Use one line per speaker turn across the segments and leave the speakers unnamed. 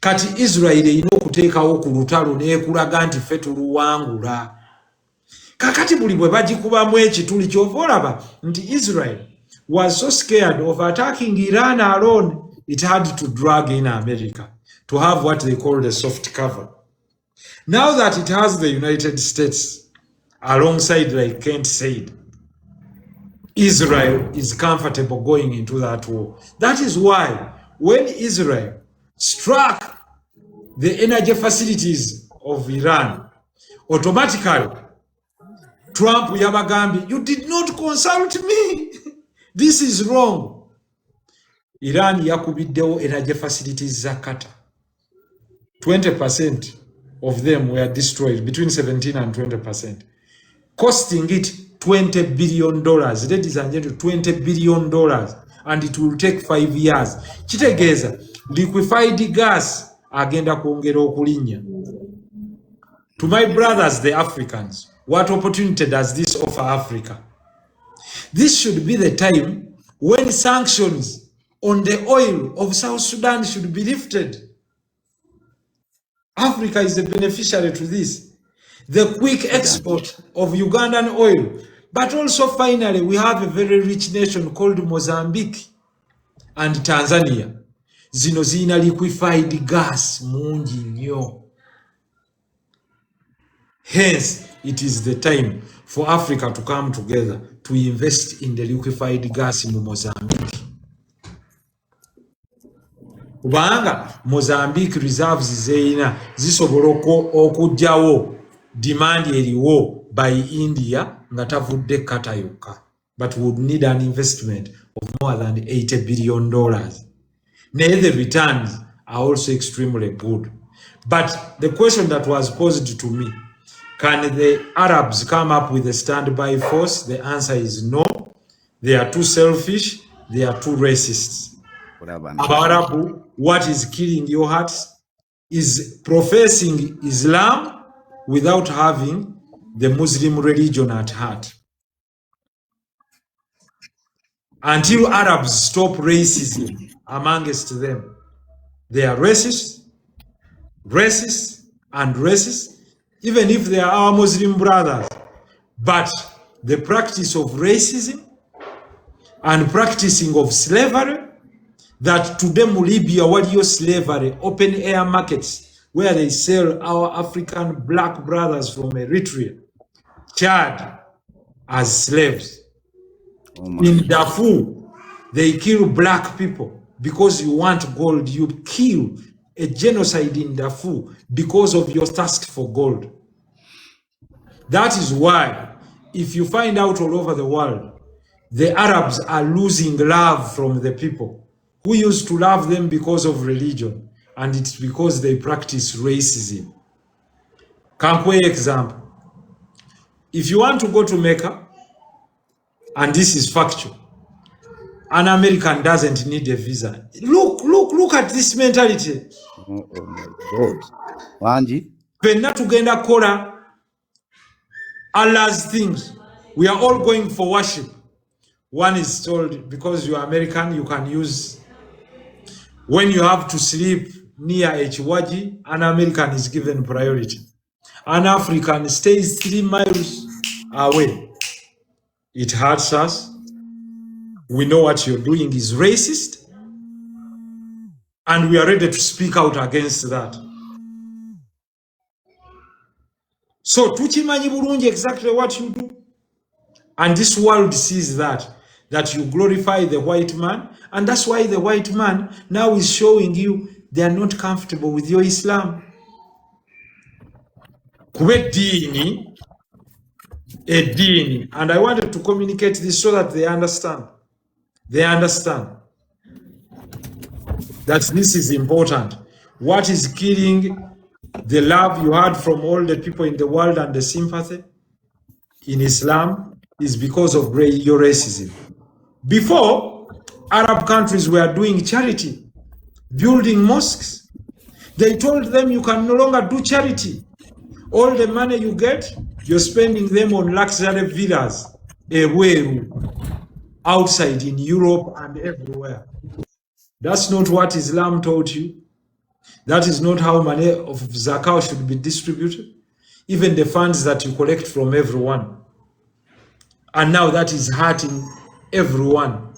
Kati Israel erina okuteekawo ku lutalo n'ekulaga nti ffe tuluwangula. Kakati buli bwe bagikubamu ekituli, kyova olaba nti Israel was so scared of attacking Iran alone, it had to drag in America to have what they call the soft cover. Now that it has the United States alongside, like Kent said, Israel is comfortable going into that war. That is why when Israel struck the energy facilities of Iran, automatically Trump yabagambye, "You did not consult me. This is wrong." Iran yakubiddewo energy facilities za Qatar. 20% of them were destroyed, between 17 and 20%, costing it $20 billion. Ladies and gentlemen, $20 billion, and it will take 5 years. Kitegeeza liquefied gas agenda kwongera okulinnya. To my brothers, the Africans, what opportunity does this offer Africa? This should be the time when sanctions on the oil of South Sudan should be lifted. Africa is a beneficiary to this. The quick export of Ugandan oil. But also, finally, we have a very rich nation called Mozambique and Tanzania. Zino zirina liquefied gas mungi nnyo. Hence, it is the time for Africa to come together to invest in the liquefied gas mu Mozambique. Kubanga Mozambique reserves zeyina zisobola okuggyawo demand eriwo by India nga tavudde Qatar yokka, but would need an investment of more than $80 billion. Naye the returns are also extremely good. But the question that was posed to me, can the Arabs come up with a standby force? The answer is no. They are too selfish, they are too racist. Abawarabu, what is killing your hearts is professing Islam without having the Muslim religion at heart. Until Arabs stop racism amongst them, they are racist, racist, and racist, even if they are our Muslim brothers. But the practice of racism and practicing of slavery, that today mu Libya waliyo slavery, open air markets where they sell our African black brothers from Eritrea, Chad, as slaves.
Oh my.
In Darfur, they kill black people because you want gold. You kill, a genocide in Darfur because of your thirst for gold. That is why, if you find out all over the world, the Arabs are losing love from the people who used to love them because of religion, and it's because they practice racism. Kankuwe example. If you want to go to Mecca, and this is factual, an American doesn't need a visa. Look, look, look at this mentality.
Oh my God. Wangi?
Ffenna tugenda kukola Allah's things. We are all going for worship. One is told, because you are American, you can use. When you have to sleep near ekiwagi, an American is given priority. An African stays 3 miles away. It hurts us. We know what you're doing is racist, and we are ready to speak out against that. So tukimanyi bulungi exactly what you do. And this world sees that you glorify the white man. And that's why the white man now is showing you they are not comfortable with your Islam. Kuba eddiini, eddiini, and I wanted to communicate this so that they understand. They understand that this is important. What is killing the love you had from all the people in the world and the sympathy in Islam is because of your racism. Before, Arab countries were doing charity, building mosques. They told them, "You can no longer do charity. All the money you get, you're spending them on luxury villas, ebweru, outside in Europe and everywhere." That's not what Islam taught you. That is not how money of zakah should be distributed. Even the funds that you collect from everyone. And now that is hurting everyone.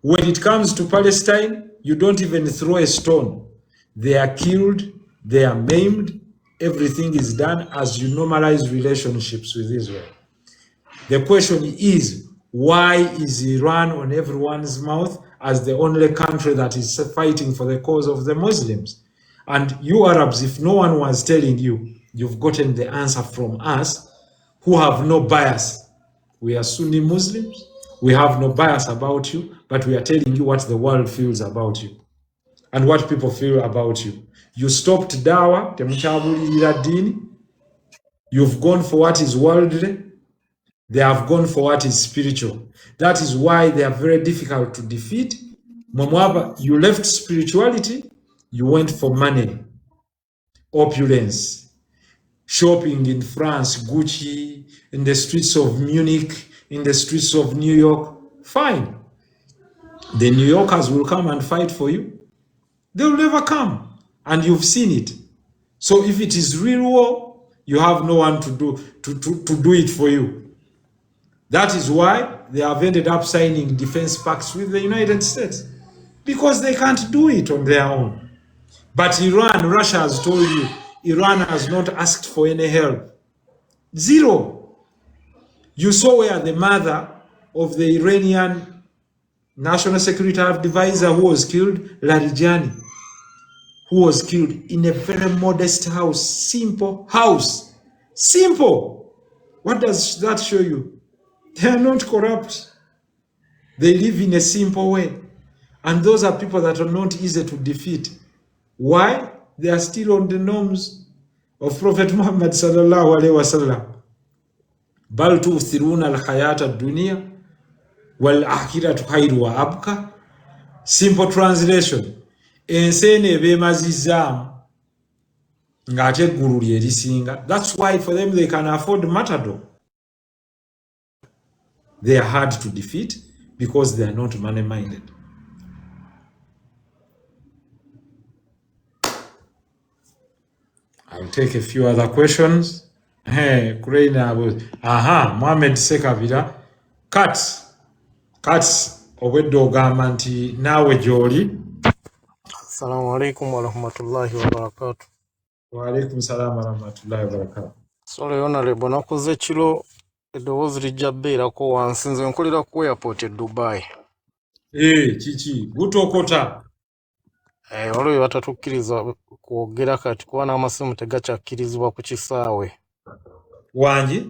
When it comes to Palestine, you don't even throw a stone. They are killed, they are maimed, everything is done as you normalize relationships with Israel. The question is, why is Iran on everyone's mouth as the only country that is fighting for the cause of the Muslims? And you Arabs, if no one was telling you, you've gotten the answer from us who have no bias. We are Sunni Muslims. We have no bias about you, but we are telling you what the world feels about you and what people feel about you. You stopped dawah, temukyabulirira ddiini. You've gone for what is worldly. They have gone for what is spiritual. That is why they are very difficult to defeat. Mwamwaba, you left spirituality, you went for money, opulence, shopping in France, Gucci, in the streets of Munich, in the streets of New York. Fine. The New Yorkers will come and fight for you. They will never come. And you've seen it. So if it is real war, you have no one to do it for you. That is why they have ended up signing defense pacts with the United States, because they can't do it on their own. But Iran, Russia has told you, Iran has not asked for any help. Zero. You saw where the mother of the Iranian national security advisor who was killed, Larijani, who was killed in a very modest house, simple house. Simple. What does that show you? They are not corrupt. They live in a simple way. And those are people that are not easy to defeat. Why? They are still on the norms of Prophet Muhammad sallallahu alaihi wasallam. بل تؤثرون الحياة الدنيا والآخرة خير وأبقى. Simple translation. Ensi eno ebeemazizzaamu ng'ate eggulu lye lisinga. That's why for them they can afford matador. They are hard to defeat because they are not money minded. I'll take a few other questions. Hey, Ukraine, aha, Mohamed Sekabira. Kat, Kat, obwedde ogamba nti naawe gy'oli.
Assalamu alaikum warahmatullahi wabarakatuh.
Wa alaikum salaam warahmatullahi wabarakatuh.
Sorry honorable, nakoze kiro, eddoboozi lijja bbeerako wansi. Nze nkolera ku airport e Dubai.
Eh, kiki gutokota?
Eh, waliwo bye batatukkiriza kwogera kati kuba n'amasimu tegakyakkirizibwa ku kisaawe.
Wangi?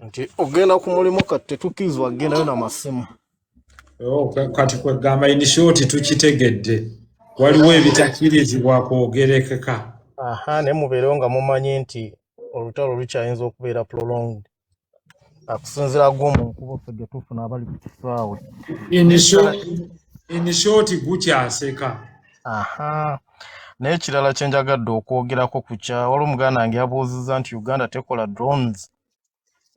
Nti ogenda ku mulimu kati tetukkirizibwa kugendayo n'amasimu.
Oh, kati kwegamba in short tukitegedde. Waliwo ebitakkirizibwa kwogerekeka.
Aha, naye mubeerewo nga mumanyi nti olutalo lukyayinza okubeera prolonged akusinziira gw'omu nkubo ffe ge tufuna abali ku kisaawe.
In short gukyaseka.
Aha, naye ekirala kye njagadde okwogerako ku kya waliwo omuganda wange yabuuzizza nti Uganda tekola drones.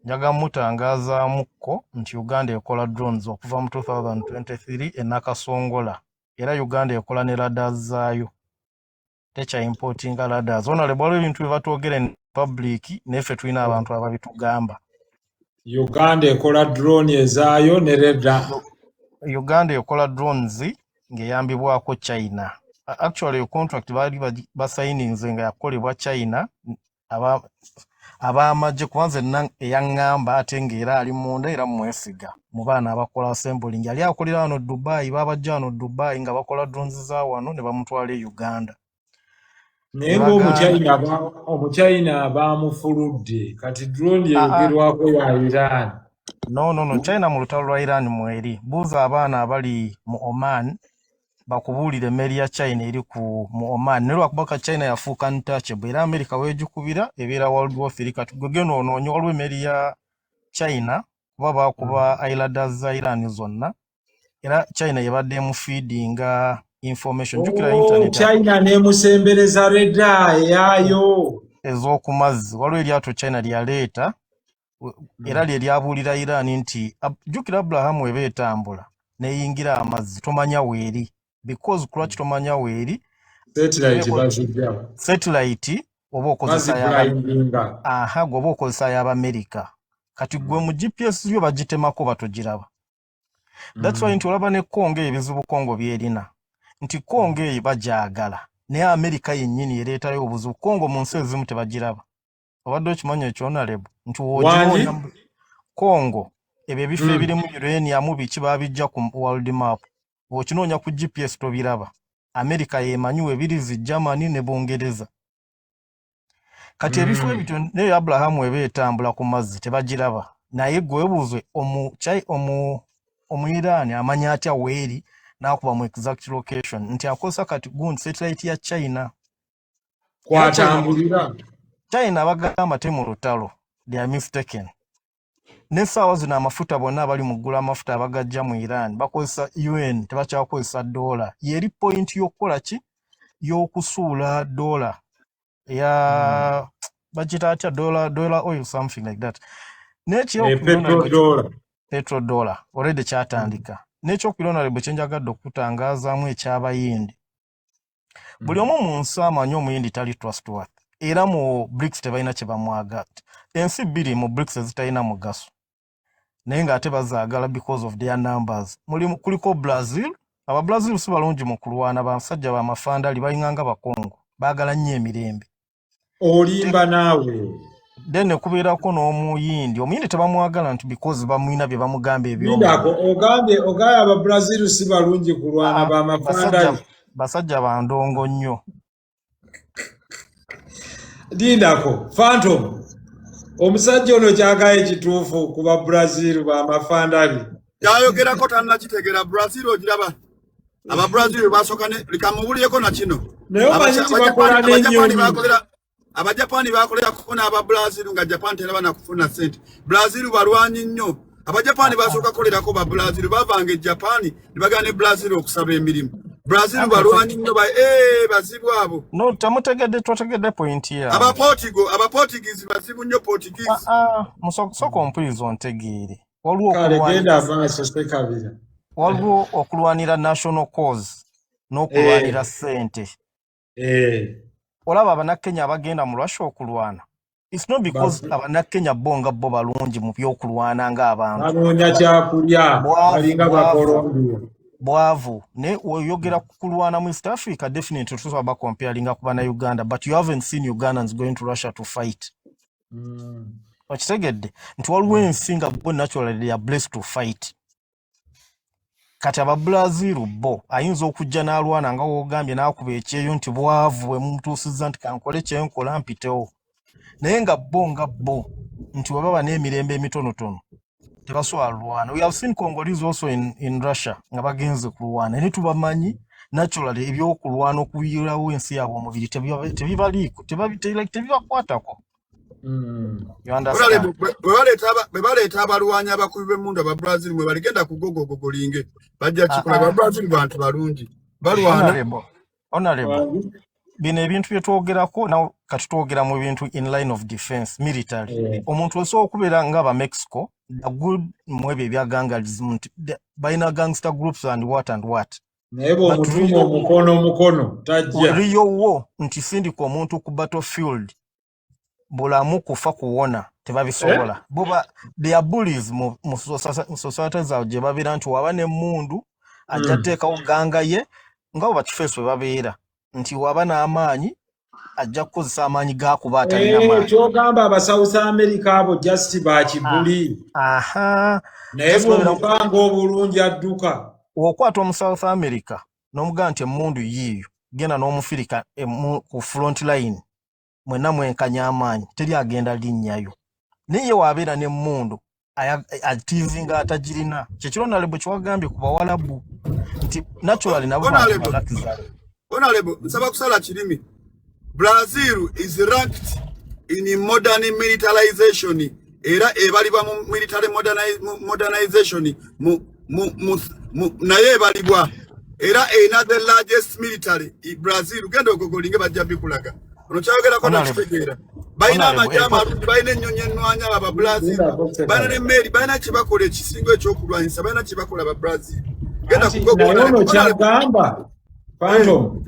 Njaga mutangaazamukko nti Uganda ekola drones okuva mu 2023 e Nakasongola, era Uganda ekola ne radars zaayo, tekya importinga radars. Honorable, waliwo ebintu bye batwogera in public, naye ffe tulina abantu ababitugamba.
Uganda ekola drone ezaayo ne radar.
Uganda ekola drones ng'eyambibwako China. Actually eyo contract baali basayininze nga yakolebwa China ab'amagye, kuba nze eyaŋŋamba ate ng'era ali munda era mwesiga mu baana abakola assembling, yali akolera wano Dubai, babajja wano Dubai nga bakola drones za wano ne bamutwala e Uganda.
Naye
Ne
ng'omuchina omuchina baamufuludde, kati drone
Ah, ah.
eyogerwako ya Iran.
No, no, no, China mu lutalo lwa Iran mweri. Buuza abaana abali mu Oman bakubuulire emmeri ya China eri ku mu Oman, naye lwakuba ka China yafuuka untouchable, era America weegikubira ebeera World War III. Kati gwe genda onoonye, waliwo emmeri ya China kuba baakuba islanders za Iran zonna, era China yebadde emufiidinga information. Jjukira
Oh,
internet
China n'emusembereza radar eyaayo.
Ez'oku mazzi, waliwo eryato China lyaleeta era lye lyabuulira Iran nti jjukira Abrahamu eba etambula n'eyingira amazzi, tomanya weeri, because kulwaki tomanya weeri?
Satellite bazijjawo.
Satellite oba okozesa
baziblindinga.
Aha, gwe oba okozesa y'Abamerika. Kati gwe mu GPS yo bagitemako, batogiraba. That's why nti olaba ne Congo eyo, ebizibu Congo byerina, nti Congo eyo bagyagala, naye Amerika yennyini ereetayo obuzibu. Congo mu nsi ezimu tebagiraba. Obadde okimanyi ekyo, honorable, nti
Wangi?
w'oginoonya Congo, ebyo ebifo ebirimu uranium biki, babijja ku world map. Bw'okinoonya ku GPS tobiraba. Amerika yemanyi webiri, zi Germany ne Bungereza. Kati ebifo ebityo, naye Abrahamu eba etambula ku mazzi tebagiraba. Naye gwe weebuuze, omu Iran amanya atya weeri n'akuba mu exact location nti akozesa kati gundi satellite ya China? Era China,
Kwatambulira.
China bagamba te mu lutalo, they are mistaken. N'essaawa zino amafuta, bonna abali mu ggula amafuta abagajja mu Iran bakozesa yuan, tebakyakozesa dola. Yeri point y'okukola ki, y'okusuula dola ya bagita atya, dollar, dollar oil, something like that. N'ekyokubiri,
Petrodollar.
Petrodollar already kyatandika. N'ekyokubiri, honorable, kyenjagadde okutangazaamu ekyabayindi, buli omu mu nsi amanyi omuyindi tali trustworthy, era mu BRICS tebalina kye bamwaga. Ensi bbiri mu BRICS ezitalina mugaso naye ng'ate bazaagala because of their numbers. Mulimu, kuliko Brazil. Ababrazil si balungi mu kulwana, basajja bamafandali, balinganga Bakongo, baagala nnyo emirembe.
Olimba naawe.
Then ne kubeerako n'omuyindi. Omuyindi tebamwagala nti because bamwina bye bamugamba
Lindako.
eby'omunda.
Ogambye Ababrazil si balungi kulwana,
Ah,
bamafandali?
Basajja bandongo nnyo.
Lindako, Phantom, omusajja ono kyagaye kituufu ku Babrazil bamafandali?
Kyayogerako tannakitegeera. Brazil ogiraba, Ababrazil basooka ne likamubulyeko na kino.
Naye omanyi nti bakola
Abajapani
n'ennyonyi.
bakolera, Abajapani bakolerako n'Ababrazil nga Japan teraba nakufuna sente. Brazil balwanyi nnyo. Abajapani basooka kukolerako Babrazil, bavanga e Japani ne bagenda ne Brazil okusaba emirimu. Brazil balwanyi nnyo bazibu abo.
No, temutegedde, totegedde point yange.
Abaportigo, Abaportuguese bazibu nnyo, Portuguese.
Ah, ah, sooka ompuliriza ontegeere. Waliwo
Kale genda
okulwanira
maaso, Sekabira.
Waliwo okulwanira national cause n'okulwanira ssente. Olaba Abannakenya abagenda mu Russia okulwana, it's not because Abannakenya bo nga bo balungi mu by'okulwana ng'abantu.
Banoonya kyakulya.
Bwavu.
Balinga
Bwavu.
Bakolombiya.
Bwavu. Naye oyogera ku kulwana mu East Africa, definitely tusobola bacomparinga ku Bannayuganda, but you haven't seen Ugandans going to Russia to fight. Okitegedde nti waliwo ensi nga bo naturally they are blessed to fight. Kati Ababrazil bo ayinza okujja n'alwana nga woogambye n'akuba ekyeyo nti bwavu bwe mumutuusizza nti kankole kyenkola mpitewo, naye nga bo nga bo nti bwe baba n'emirembe emitonotono tebasobola lwana. We have seen Congolese also in Russia nga bagenze kulwana, naye tubamanyi naturally ebyokulwana okuyirawo ensi yaabwe omubiri tebibaliiko, like, tebibakwatako. You understand?
Honorable, bwe baleeta abalwanyi abakubi b'emmundu Ababrazil mwe baligenda ku gogogogolinge bajja kikola.
Ah, ah.
Ababrazil bantu balungi, balwana.
Honorable, bino ebintu bye twogerako naw kati twogera mu bintu in line of defense military. Omuntu osobola okubeera nga aba Mexico, the good mu ebyo ebya ganganism, nti balina gangster groups and what and what.
Naye
But
bw'omutuma omukono omukono tajja.
Riyowo nti sindika omuntu ku battlefield, bulamu kufa kuwona tebabisobola. Bo they are bullies mu society zaabwe gye babeera, nti waba n'emmundu ajja teekawo ganga ye nga bwe bakifeesi bwe babeera, nti waba n'amaanyi ajja kukozesa amaanyi gakuba atalina maanyi.
Kyogamba aba South America abo just bakibuli.
Aha.
Naye
Just babeera
bw'omupanga obulungi adduka.
Bw'okwata omu South America n'omugamba nti emmundu yiiyo, genda n'omufirika ku front line, mwenna mwenkanya amaanyi, teri agenda linnyayo. Naye ye waabeera n'emmundu atiizinga atagirina. Kyekiro nalebo kyewagambye ku Bawalabu nti naturally nabo bantu
Honorable,
ba luxury.
Honorable, nsaba kusala kirimi. Brazil is ranked in modern militarization, era ebalibwa mu military modernization mu naye ebalibwa era erina the largest military. Brazil, genda ogogolinge, bajja bikulaga. Ono kyayogerako
Honorable,
takitegeera. Balina
Honorable,
amagye amalungi, balina ennyonyi ennwanya aba Brazil, balina n'emmeeri, balina kyebakola ekisinga ekyokulwanyisa, balina kyebakola aba Brazil. Genda
Anti
ku Google,
naye ono
Honorable.
kyagamba, Phantom.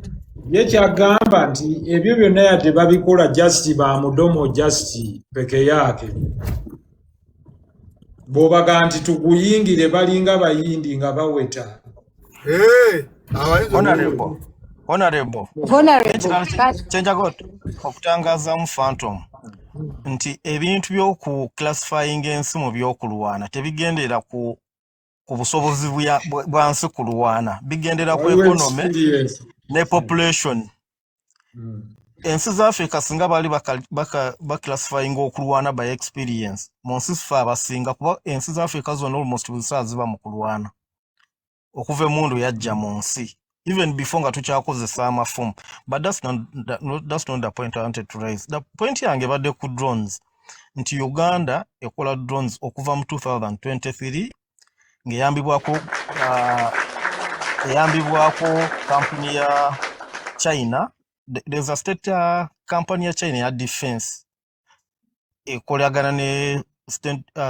Ye kyagamba nti ebyo byonna yadde babikola just ba mudomo, just peke yake. Bw'obaga nti tuguyingire, balinga Bayindi nga baweta.
Eh, abayinza.
Honorable, honorable.
Honorable,
Ekirala
but
kyenjagala okutangazaamu Phantom nti ebintu by'oku classifying ensi mu by'okulwana tebigendera ku busobozi bwa nsi kulwana, bigendera ku
Waliwo
economy
experience.
ne population. Ensi za Africa singa baali baclassifyinga okulwana by experience, mu nsi sife abasinga, kuba ensi za Africa zonna almost buli saa ziba mu kulwana okuva emundu yajja mu nsi, even before nga tukyakozesa amafumu. But that's not the point I wanted to raise. The point yange ebadde ku drones, nti Uganda ekola drones okuva mu 2023 ng'eyambibwako kampuni ya China. There's a state company ya China ya defense ekolagana ne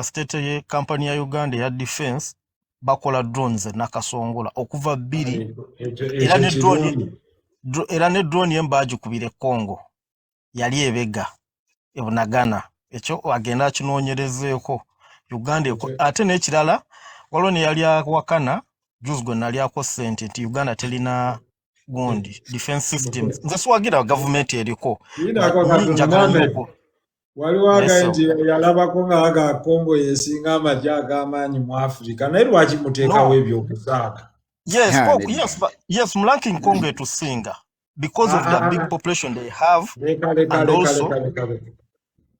state company ya Uganda eya defense, bakola drones Nakasongola okuva bbiri.
Ekyo
Era
ekyo
ne drone
kirungi.
Era ne drone emu baagikubira e Congo, yali ebega ebunagana. Ekyo agenda akinoonyerezeeko. Uganda ate n'ekirala, waliwo ne yali awakana juzi gwe nalyako ssente nti Uganda terina gundi defense systems. Nze siwagira gavumenti eriko.
Yinako katono.
Njagala nnyo
Mohamed, waliwo
Naye
agaye
so
nti yalabako nga aga Congo yesinga amagye ag'amaanyi mu Africa, naye lwaki muteekawo
No.
ebyokusaaga?
Yes.
Ha,
Congo,
nedda.
yes, but, yes, mu ranking Congo etusinga because of the big population they have.
Leka, leka.
And
Leka.
also
Leka, leka, leka,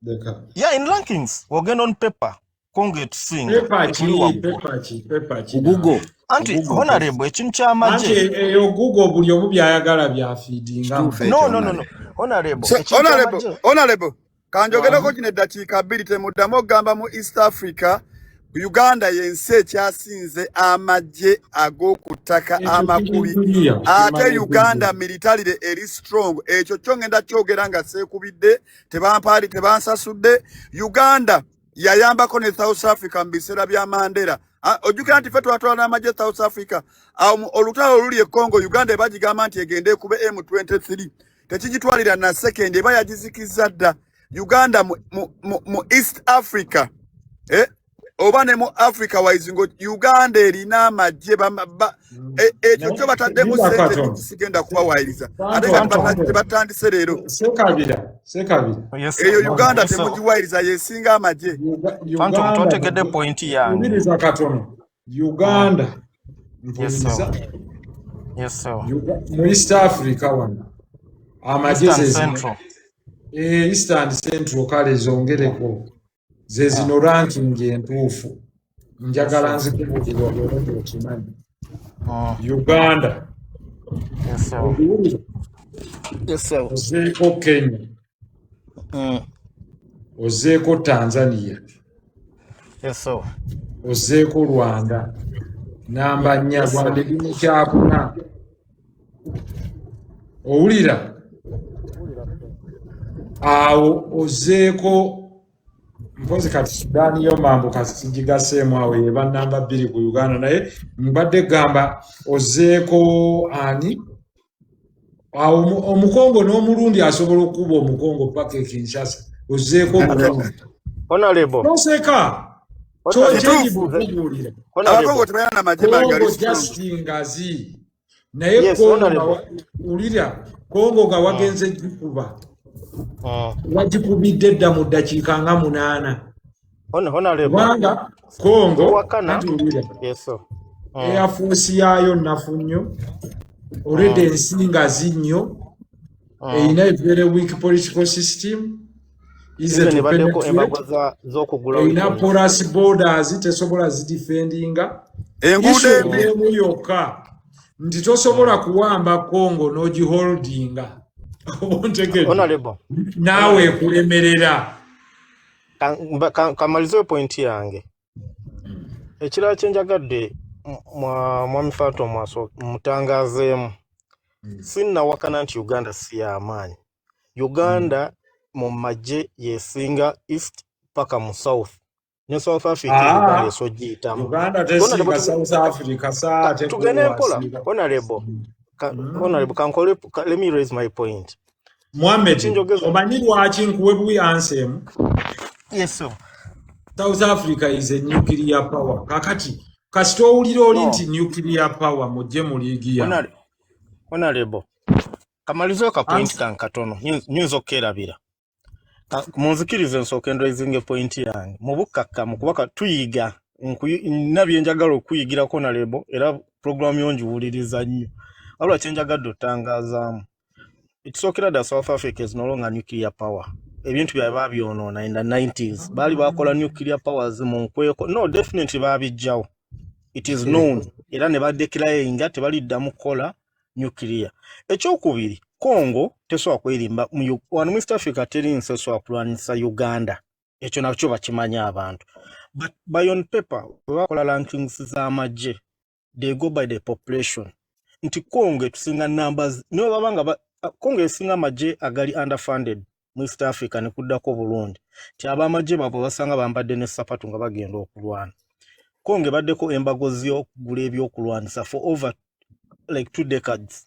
leka.
Yeah, in rankings, wogenda on paper, Congo etusinga.
Paper
Etuli
ki?
waggulu.
Paper ki? Paper ki?
Ku Google.
Anti
Ku Google.
honorable, ekintu
Anti
ky'amagye
eyo Google buli omu byayagala byafiidingamu.
Kituufu
No.
ekyo,
No, no, no.
honorable.
Honorable,
So,
ekintu
honorable,
ky'amagye
honorable, kanjogereko kino eddakiika 2. Temuddamu okugamba mu East Africa Uganda y'ensi ekyasinze amagye ag'oku ttaka
Ekyo
amakubi.
kiri
Ate
kimanyi.
Uganda militarily eri strong. Ekyo kyo ngenda kyogera nga seekubidde, tebampaali, tebansasudde. Uganda yayambako ne South Africa mu biseera bya Mandela. Ah, ojjukira nti ffe twatwala n'amagye South Africa. Awo olutalo oluli e Congo, Uganda ebagigamba nti egende ekube M23, tekigitwalira na sekendi, eba yagizikizza dda. Uganda mu East Africa, eh? Oba ne mu Africa wise ngo Uganda erina amagye ekyo kyo bataddemu
Linda
sente
katono.
nyingi, sigenda kubawayiriza ate nga
Phantom.
Tebatandise leero.
Sekabira, Sekabira.
Yes.
Eyo Uganda
Yes, sir.
temugiwayiriza, yesinga amagye.
Phantom,
Uganda
totegedde point yange.
Wuliriza katono. Uganda,
Yes, sir.
mpuliriza.
Yes, sir.
Mu East Africa wano amagye
Eastern
ze zino
Central.
Eh, East and Central, kale zongereko, ze zino ranking entuufu njagala nzikubuulira obeere ng'okimanyi. Uganda,
Yes, sir.
obiwulira?
Yes, sir.
Ozeeko Kenya, ozeeko Tanzania,
Yes, sir.
ozeeko Rwanda namba 4.
Yes, sir.
Rwanda eri mu kyakuna, owulira? Awo ozeeko mpozi kati Sudaani yo mambuka sigigaseemu, awo yeba namba 2 ku Uganda. Naye mbadde gamba ozeeko ani awo, Omukongo n'Omulundi asobola okukuba Omukongo paka e Kinshasa. Ozeeko Omurundi.
Honorable.
Toseka.
Honorable.
Kyenjibu okubuulira.
Abakongo
Honorable.
tebalina namagye bangali
Kongo
strong.
just ngazi, naye
Yes,
Kongo nga
honorable.
wulira, Kongo nga wagenze gikuba, wagikubidde dda mu ddakiika nga 8.
Honorable.
Kubanga Kongo
Towakana.
anti wulira,
Yes, sir.
Air force yaayo nnafu nnyo already, ensi ngazi nnyo, erina a very weak political system, easy
Even
to
ebaddeko
penetrate,
embago z'okugula
erina
weapons.
porous borders, tesobola zidefendinga.
Enguudo
Issue
embi.
emu yokka nti tosobola kuwamba Congo n'ogiholdinga, oba ontegedde?
Honorable.
Naawe
Honorable.
ekulemerera.
Kamalizeyo point yange. Ekirala kye njagadde mwami Phantom mutangazeemu. Sinnawakana nti Uganda si y'amaanyi. Uganda mu magye yesinga East paka mu South. Ne South Africa, Uganda esogiyitamu.
Uganda
Honorable,
tesinga South Africa saa ate
tugende mpola.
gwewasiiba.
Honorable. Honorable, kankole, let me raise my point.
Muhammed,
Ekinjogeza.
Omanyi lwaki nkuwe buwi answer emu?
Yes, sir.
South Africa is a nuclear power. Kakati kasita owulira oli
No.
nti nuclear power, mujje mu liigi yammwe.
Honorable, kamalizeyo ka point
Answer.
kange katono, nyinza okukeerabira. Munzikirize nsooke nraisinge point yange mu bukkakkamu, kuba tuyiga. Nina bye njagala okuyigirako, Honorable, era program yo ngiwuliriza nnyo. Wabula kye njagadde otangaazaamu, ekisookera ddala, South Africa is no longer nuclear power. Ebintu byabwe baabyonoona in the 90s. Baali bakola nuclear powers mu nkweko. No, definitely baabijjawo, it is known, era ne badeclaringa tebaliddamu kukola nuclear. Ekyokubiri, Congo tesobola kwerimba wano mu East Africa. Teri nsi esobola kulwanyisa Uganda, ekyo nakyo bakimanyi abantu. But by on paper, bwe bakola rankings z'amagye, they go by the population, nti Congo etusinga numbers. Niwe baba nga Congo esinga amagye agali underfunded mu East Africa, ne kuddako Burundi, nti ab'amagye baabwe basanga bambadde ne sapatu nga bagenda okulwana. Congo ebaddeko embargo z'okugula ebyokulwanyisa for over like 2 decades.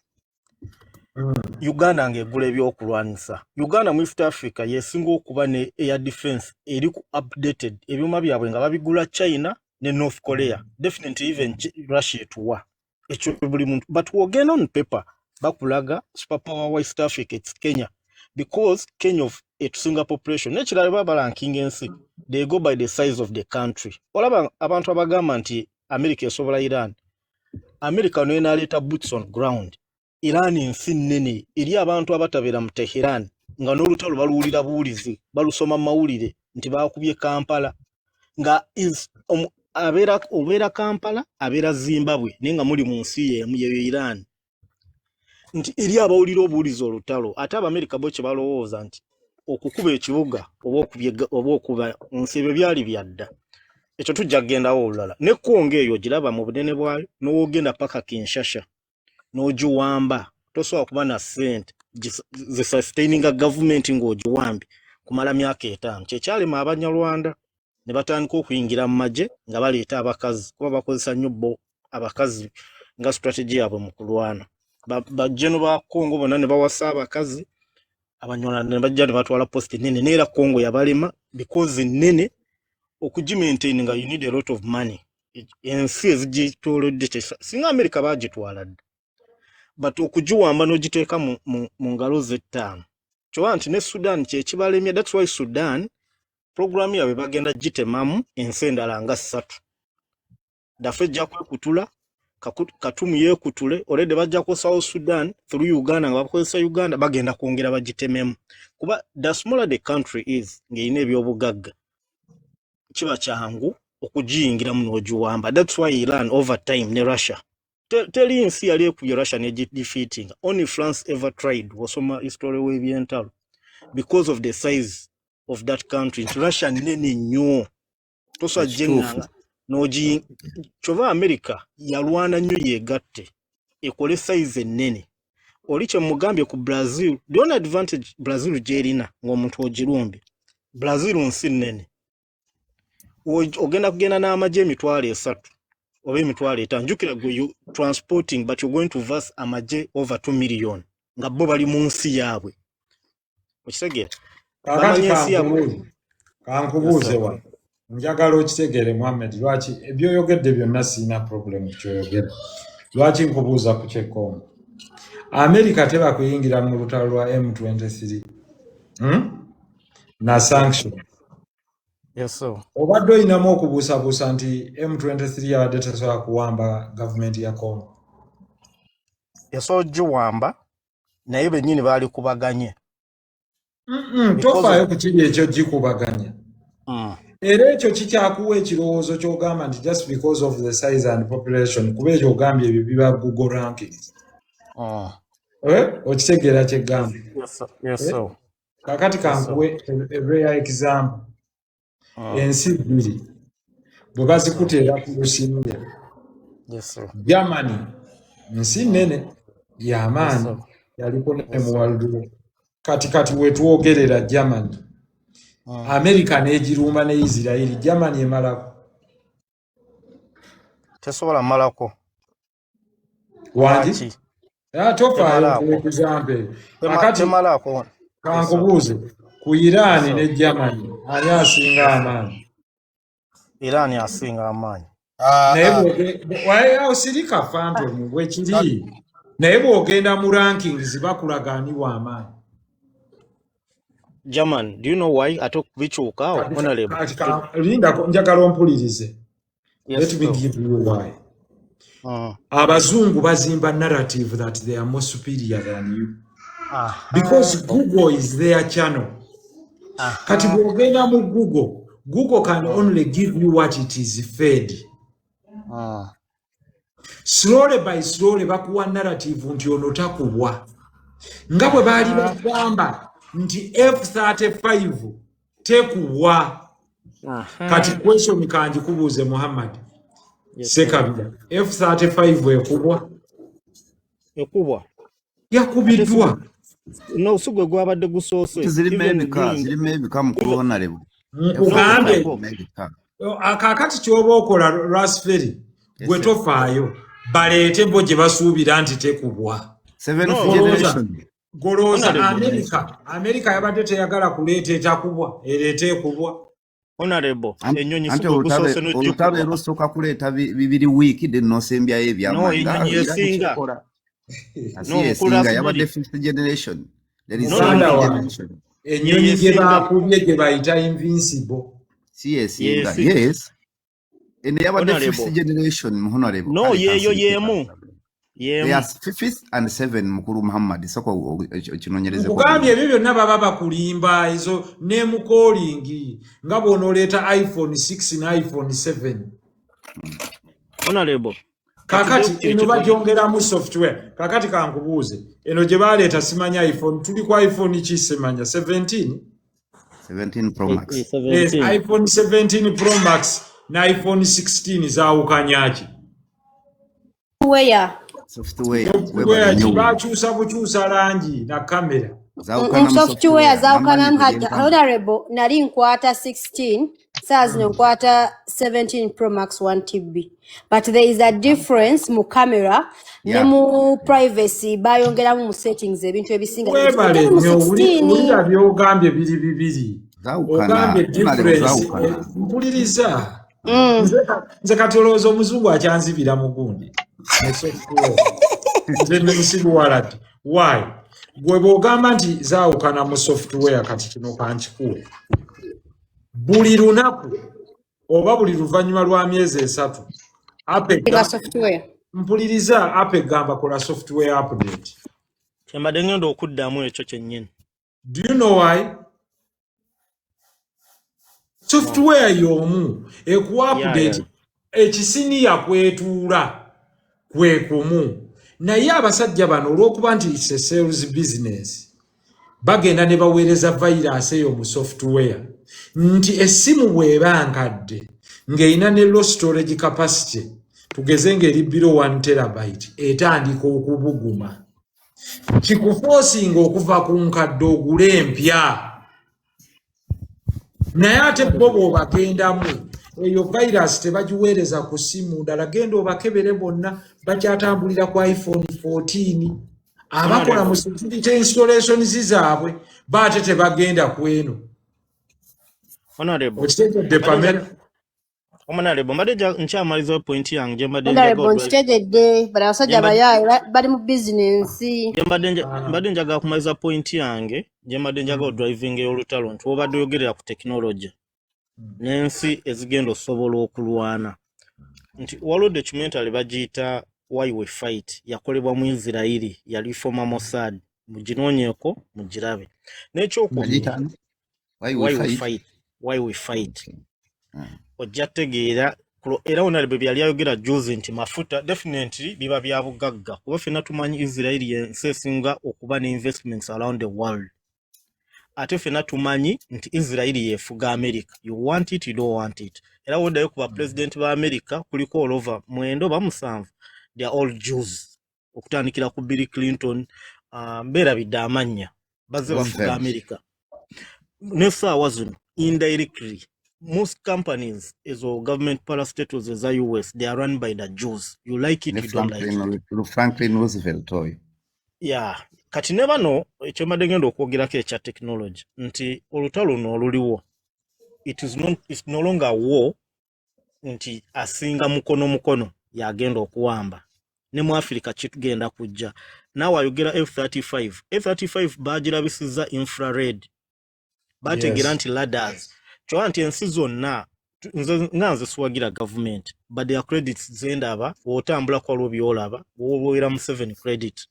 Uganda ng'egula ebyokulwanyisa. Uganda mu East Africa yesinga okuba ne air defense eri ku updated. Ebyuma byabwe nga babigula China ne North Korea, definitely even Russia etuwa ekyo buli muntu. But wogenda on paper, bakulaga superpower wa East Africa, it's Kenya, because Kenya of etusinga population. N'ekirala, baba barankinga ensi, they go by the size of the country. Olaba abantu abagamba nti America esobola Iran. America nenaaleeta boots on ground, Iran nsi nnene eri abantu abatabeera mu Teheran, nga n'olutalo baluwulira buwulizi, balusoma mu mawulire nti bakubye Kampala, nga abeera obeera Kampala, abeera Zimbabwe, naye nga muli mu nsi yemu, yeyo Iran, nti eri abawulira obuwulizi olutalo. Ate Abamerika bo kye balowooza nti okukuba ekibuga oba oba okuba nsi, ebyo byali byadda. Ekyo tujja kugendawo olulala. Ne Kongo eyo ogiraba mu bunene bwayo, n'owogenda paka Kinshasa n'ogiwamba, tosobola kuba na ssente zisustaininga gavumenti ng'ogiwambye kumala myaka 50. Kyekyalema Abanyarwanda ne batandika okuyingira mu magye nga baleeta abakazi, kuba bakozesa nnyo bo abakazi nga strategy yaabwe mu kulwana. Bajeno ba Kongo bonna ne bawasa abakazi Abanyarwanda, ne bajja ne batwala post nene, neera Kongo yabalema because nene okugimaintain nga you need a lot of money. Ensi ezigitolodde, singa America bagitwala dda, but okugiwamba n'ogiteeka mu ngalo z'ettaano, kyoba nti ne Sudan kyekibalemye. That's why Sudan programu yaabwe bagenda gitemamu ensi endala nga ssatu. Darfur ejja kwekutula, Khartoum yeekutule. Already bajja ku South Sudan through Uganda, nga bakozesa Uganda, bagenda kwongera bagitememu, kuba the smaller the country is ng'erina ebyobugagga, kiba kyangu okugiyingiramu n'ogiwamba. That's why Iran over time ne Russia, teri nsi yali ekubye Russia negidefeating. Only France ever tried, wasoma history w'ebyentalo, because of the size of that country, nti Russia nene nnyo, tosobola gyeŋŋanga n'ogi. Kyova America yalwana nnyo yeegatte ekole size ennene. Oli kye mugambye ku Brazil, the only advantage Brazil gy'erina ng'omuntu ogirumbye, Brazil nsi nnene. Ogenda kugenda n'amagye 30,000 oba 50,000, njukira gwe you transporting, but you're going to verse amagye over 2 million nga bo bali mu nsi yaabwe. Okitegeera?
Kaakati
Bamanyi ensi yaabwe.
Kankubuuze wa, njagala okitegeere, Muhammed, lwaki ebyoyogedde byonna siina problem kyoyogera. Lwaki nkubuuza ku kyekkongo? Amerika teba kuyingira mu lutalo lwa M23, Na sanction.
Yes, sir.
Obadde olinamu okubuusabuusa nti M23 yabadde tesobola kuwamba gavumenti ya Congo?
Yasobola ogiwamba, naye bennyini baali kubaganye.
Tofaayo ku kiri ekyo gikubaganya. Era ekyo kikyakuwa ekirowoozo ky'ogamba nti just because of the size and population, kuba ekyo ogambye ebyo biba Google rankings. Eh? Okitegeera kyeggamba?
Yes, sir. Yes,
Eh?
sir.
Kakati
Yes, sir.
kankuwe a rare example. Ensi bbiri bwe bazikuteera ku lusiniya,
Yes, sir.
Germany nsi nnene y'amaanyi,
Yes, sir.
yaliko ne
Yes,
mu
sir.
World War. Kati wetwogerera Germany, America n'egirumba ne Isirairi, Germany emalako?
Tesobola malako.
Wangi?
Lwaki?
Ah, tofaayo
Temalaako.
nkuwa example. Kakati
Temalaako. Yes, sir.
kankubuuze, ku
Yes,
Iran
sir.
ne Germany ani asinga amaanyi?
Iran asinga amaanyi.
Ah,
Naye
ah.
awo sirika phantom bwekiri, naye bw'ogenda mu rankings bakulaga ani w'amaanyi.
German, do you know why ate bikyuka awo, honorable?
Kati lindako, njagala ompulirize.
Yes,
Let me
sir.
give you why. Abazungu bazimba narrative that they are more superior than you because Google is their channel. Kati bw'ogenda mu Google, Google can only give you what it is fed. Slowly by slowly bakuwa narrative nti ono takubwa, nga bwe baali bagamba nti F35 tekubwa. Kati question kanjikubuuze, Muhammad.
Yes, sir.
Sekabira, F35 ekubwa?
Ekubwa. Ate
Yakubiddwa.
No, si gwe gwabadde gusoose.
Zirimu
Even
ebika,
during
zirimu ebika, mukulu honorable.
Nkugambye.
Zirimu ebika.
Kaakati kyoba okola, Rasferi, gwe
Yes, sir.
tofaayo, baleete bo gye basuubira nti tekubwa.
Seventh
No.
generation.
Golooza.
Honorable.
Amerika yabadde teyagala kuleeta etakubwa, ereeta ekubwa.
Honorable, ennyonyi si
Anti
gwe
olutalo
gusoose
olutalo
n'ogikuba.
era osooka kuleeta bibiri wiiki, then n'osembyayo
No,
ebyamaanyi nga
ennyonyi
Iran
esinga.
kyekola. Asi
No, mukulu
esinga yabadde
Rasferi.
fifth generation. There is
No, no,
Muganda
seventh
no.
wange,
generation.
ennyonyi
Ye
gye
yesinga.
baakubye gye bayita Invincible.
Si yesinga.
Yesi.
Yes. Eno yabadde fifth
Honorable.
generation, honorable.
No,
Kale
yeeyo
kansirike
y'emu.
kansirike. They
Y'emu.
are fifth and seven, mukulu Muhammad. Soko okinoonyerezeko
Nkugambye,
bulungi.
ebyo byonna baba bakulimba. Ezo name calling, nga bw'onooleeta iPhone 6 ne iPhone 7.
Honorable.
Kakati
Katuddeyo ku kiri
eno
kye tuli.
bagyongeramu software. Kakati kankubuuze, eno gye baleeta, simanya iPhone, tuli ku iPhone ki, simanya 17?
17 Pro Max.
Yes,
17.
iPhone 17 Pro Max ne iPhone 16 zaawukanya ki?
Where?
Software.
Software.
Webale
Ki
nnyo.
bakyusa bukyusa langi na kamera.
Zaawukana mu
Software
software. N'amaanyi
zaawukanamu.
tegenkana.
Honorable, nali nkwata 16, saa zino nkwata 17 Pro Max 1 TB, but there is a difference mu camera ne mu privacy, bayongeramu mu settings ebintu ebisinga
Webale
ebitali mu
nnyo.
16.
Wulira, byogambye biri bibiri.
Zaawukana.
Ogambye
Honorable,
difference
zaawukana.
Mpuliriza. Nze kati olowooza omuzungu akyanzibira mu gundi mu software? Nze nemusiru walad why gwe bw'ogamba nti zaawukana mu software. Kati kino kankikuwe, buli lunaku oba buli luvannyuma lwa myezi 3 Apple
Nga software.
Mpuliriza, Apple egamba kola software update.
Kyembadde ngenda okuddamu ekyo kyennyini.
Do you know why? Software y'omu ekuwa update. Ekisiniya kwetuula kwe kumu, naye abasajja bano olw'okuba nti it's a sales business, bagenda ne baweereza virus eyo mu software nti essimu bw'eba nkadde ng'erina ne low storage capacity, tugeze ng'eri below 1 terabyte, etandika okubuguma, kikuforcinga okuva ku nkadde ogule empya. Naye ate bo bw'obagendamu, eyo virus tebagiweereza ku ssimu ndala. Genda obakebere, bonna bakyatambulira ku iPhone 14. Abakola mu security installations zaabwe baate tebagenda ku eno.
Honorable.
Okitegedde, Pamela?
Honorable, mbadde nkyamalizayo point yange gye mbadde njagala
Honorable, nkitegedde, bano abasajja bayaaye bali mu bizinensi.
Gye mbadde njagala kumaliza point yange gye mbadde njagala odriving ey'olutalo, nti wobadde oyogerera ku technology n'ensi ezigenda osobola okulwana, nti waliwo documentary bagiyita Why We Fight, yakolebwa mu Isirairi, yali former Mossad. Muginoonyeeko mugirabe. N'ekyokubiri,
Bagiyita ani? Why We
Why We
Fight?
Fight, Why We Fight.
Okay.
Ojja tegeera era honorable bye yali ayogera juzi nti mafuta definitely biba bya bugagga, kuba ffenna tumanyi Israel yensi esinga okuba ne investments around the world. Ate ffenna tumanyi nti Israel yeefuga America, you want it, you don't want it. Era woddayo ku bapulezidenti ba America, kuliko olova mwenda oba musanvu, they are all Jews, okutandikira ku Bill Clinton, mbeerabidde amannya, bazze bafuga
Roosevelt.
America. N'essaawa zino indirectly most companies ezo government parastatals eza US, they are run by the Jews, you like it,
Ne
you don't like it.
Franklin Roosevelt oyo.
Ya, kati ne bano ekyembadde ngenda okwogerako ekya technology nti olutalo luno oluliwo, it is not, it's no longer war nti asinga mukono mukono yagenda okuwamba. Ne mu Africa kitugenda kujja. Naawe ayogera F35, F35 bagirabisizza infrared, bategeera nti radars kyoba nti ensi zonna nze nga nze siwagira gavumenti, but their credits zendaba w'otambula kwaliwo byolaba wobeera mu 7 credit.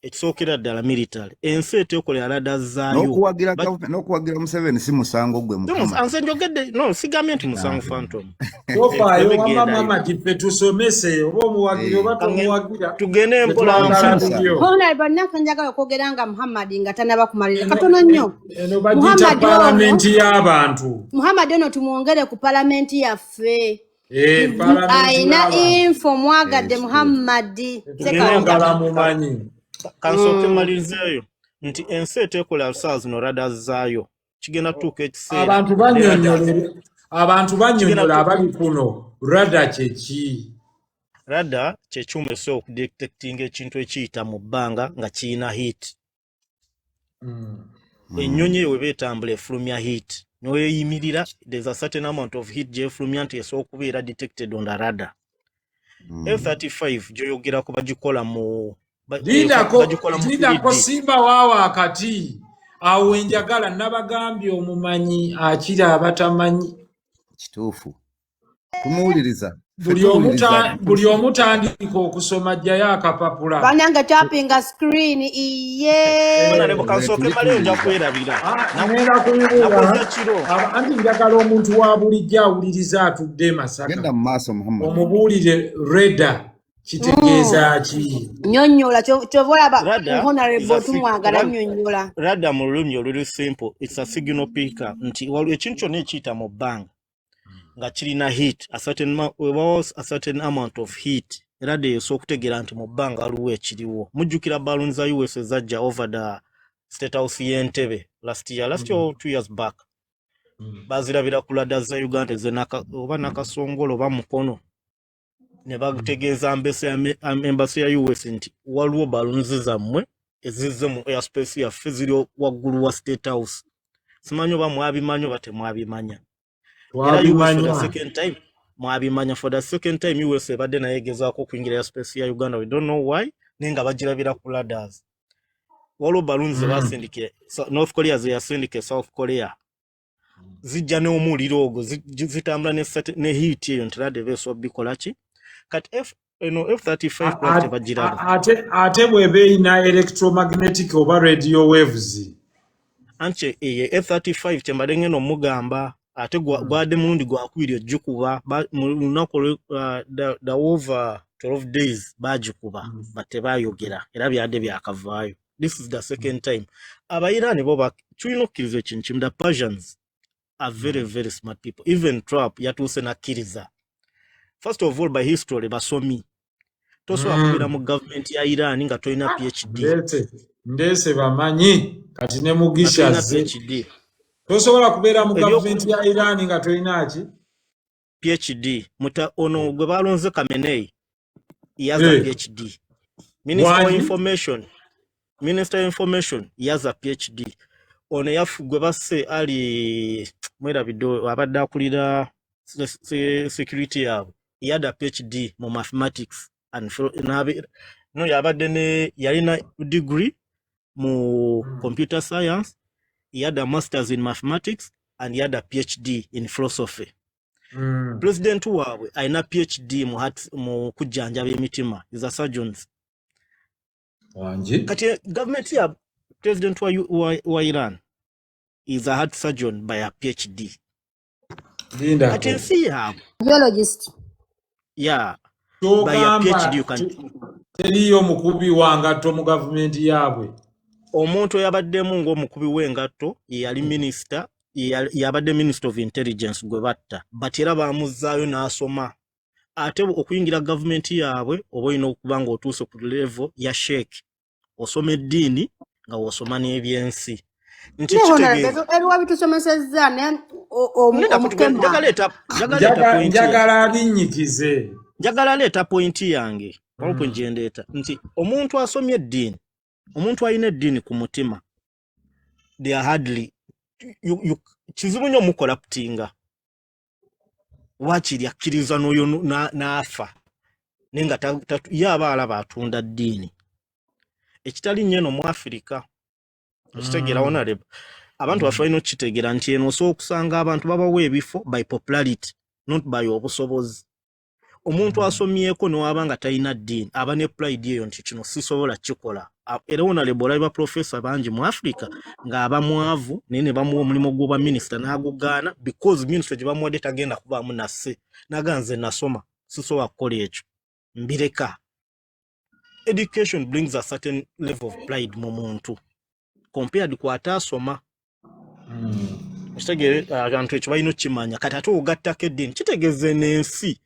Ekisookera ddala, military, ensi eteekolera radars zaayo.
N'okuwagira n'okuwagira Museveni si musango gwe, Mukama.
Nze njogedde, no, sigambye nti musango, Phantom.
Tofaayo wamma.
Gendayo.
Mama, tiffe tusomese, oba omuwagira oba tomuwagira.
Tugende mpola.
Tetwagala
Musango.
bulyo.
Honorable, naffe njagala okwogera nga Muhammad nga tanaba kumalira, katono nnyo.
Eno bagiyita
Muhammad ono
paalamenti y'abantu.
Muhammad ono tumwongere ku palamenti yaffe.
Eh, paalamenti
Ayina
y'abantu.
info, mwagadde.
Eh,
Muhammadi.
Twagala mumanyi.
Kansooke mmalirizeeyo nti ensi eteekola saa zino radars zaayo, kigenda tutuuka ekiseera
Abantu
ne
bannyonnyola, abantu bannyonnyola.
Kigenda
Abali kuno, radar kyeki?
Radar kyekyuma ekisobola okudetectinga ekintu ekiyita mu bbanga nga kiyina heat. Ennyonyi eyo weba etambula efulumya heat, neweeyimirira, there's a certain amount of heat gyefulumya nti esobola okubeera detected on the radar. F35 gyoyogerako bagikola mu
Lindako.
bagikola mu
Lindako.
3D.
Simba waawo akati awo enjagala nabagambye omumanyi akira abatamanyi.
Kituufu, tumuwuliriza. Ffe
Buli omu
tuwuliriza.
buli omu tandika okusoma, ajjayo akapapula.
Banange, tapinga screen iye.
Honorable, kansooke
Tuli
maleyo, nja
tuwuliriza.
kwerabira.
Ah, ngenda kubibuula.
Nakoze kiro.
Anti njagala omuntu wa bulijjo awuliriza atudde e Masaka.
Genda mu maaso, Muhammad.
Omubuulire radar kitegeeza ki?
Nyonnyola, kyova olaba
Radar is
honorable
a
tumwagala, nnyonnyola.
Radar mu lulimi oluli simple, it's a signal picker, nti waliwo ekintu kyonna ekiyita mu bbanga nga kirina heat, a certain webawo a certain amount of heat, radar esobola okutegeera nti mu bbanga waliwo ekiriwo. Mujjukira balloon za US ezajja over the State House y'Entebe last year, last year or 2 years back? Bazirabira ku radar za Uganda oba Nakasongola oba Mukono, ne bategeeza embassy ya US nti waliwo balloons zammwe ezizze mu airspace yaffe, ziri waggulu wa State House. Simanyi oba mwabimanya oba temwabimanya. Era US for the
Twabimanya.
second time, mwabimanya, for the second time US ebadde naye egezaako okuyingira airspace ya Uganda, we don't know why, naye nga bagirabira ku radars. Waliwo balloons ze basindike North Korea, ze yasindika e South Korea, zijja n'omuliro ogwo, zitambula ne heat eyo nti radar esobola bikola ki. Kati eno F35 lwaki tebagiraba?
Ate bw'eba erina electromagnetic oba radio waves?
Anti eyo F35 kyembadde ngenda omugamba, ate gwadde mulundi gwakubiri ogikuba. Mu lunaku the over 12 days bagikuba, but tebayogera, era byadde byakavaayo. This is the second time. Abairani bo tulina okukkiriza ekintu kimu, the Persians are very very smart people. Even Trump yatuuse nakkiriza. First of all, by history basomi. Tosobola kubeera mu gavumenti ya Iran nga tolina PhD.
Ndeese bamanyi kati ne
Nga
Mugisha
tolina
ze
PhD.
Tosobola kubeera mu gavumenti ya Iran nga tolina ki?
PhD. Muta ono gwe balonze, Khamenei, yaza PhD. Minister wa
Bwangi?
information, minister wa information yaza PhD. Ono gwe basse ali, mwerabidde, abadde akulira security yaabwe, yada PhD mu mathematics and no, yabadde ne yalina degree mu computer science, he had a masters in mathematics and he had a PhD in philosophy. President waabwe alina PhD mu heart, mu kujjanjaba emitima, is a surgeon.
Wangi.
Kati government ya president wa Iran is a heart surgeon by a PhD. Kati
Lindako.
ensi yaabwe
Biologist.
Yeah, by a
Kyogamba
PhD you can
teriyo mukubi wa ngatto mu gavumenti yaabwe?
Omuntu eyabaddemu ng'omukubi w'engatto ye yali minisita, yabadde minister of intelligence gwe batta, but era bamuzzaayo n'asoma. Ate okuyingira gavumenti yaabwe oba olina okuba ng'otuuse ku level ya sheikh, osoma eddiini nga w'osoma n'ebyensi, nti
Ne honorable,
kitegeeza
ebiwa bitusomesezza naye
Nenda
omukema.
Njagala leeta point yange.
Njagala abinnyikize.
Njagala leeta point yange. Waliwo point gye ndeeta nti omuntu asomye eddiini Omuntu alina eddiini ku mutima, they are hardly kizibu nnyo omucorruptinga. Waakiri akkiriza n'oyo n'afa, naye nga ye aba alaba atunda ddiini, ekitali nnyo eno mu Afirika. Okitegeera, honorable? Abantu baffe balina okukitegeera nti eno osobola okusanga abantu babawa ebifo by popularity, not by obusobozi. Omuntu asomyeko newaba nga talina ddiini, aba ne pride eyo nti kino sisobola kikola. Era honorable, olaba professor bangi mu Africa ng'aba mwavu, naye ne bamuwa omulimu gw'obwa minisita n'agugaana, because minisita gye bamuwadde tagenda kubaamu nasse, naga nze nasoma, sisobola kukola ekyo, mbireka. Education brings a certain level of pride mu muntu compared ku ataasoma. Okitegeere, abantu ekyo balina okukimanya. Kati ate ogattako eddiini, kitegeeza n'ensi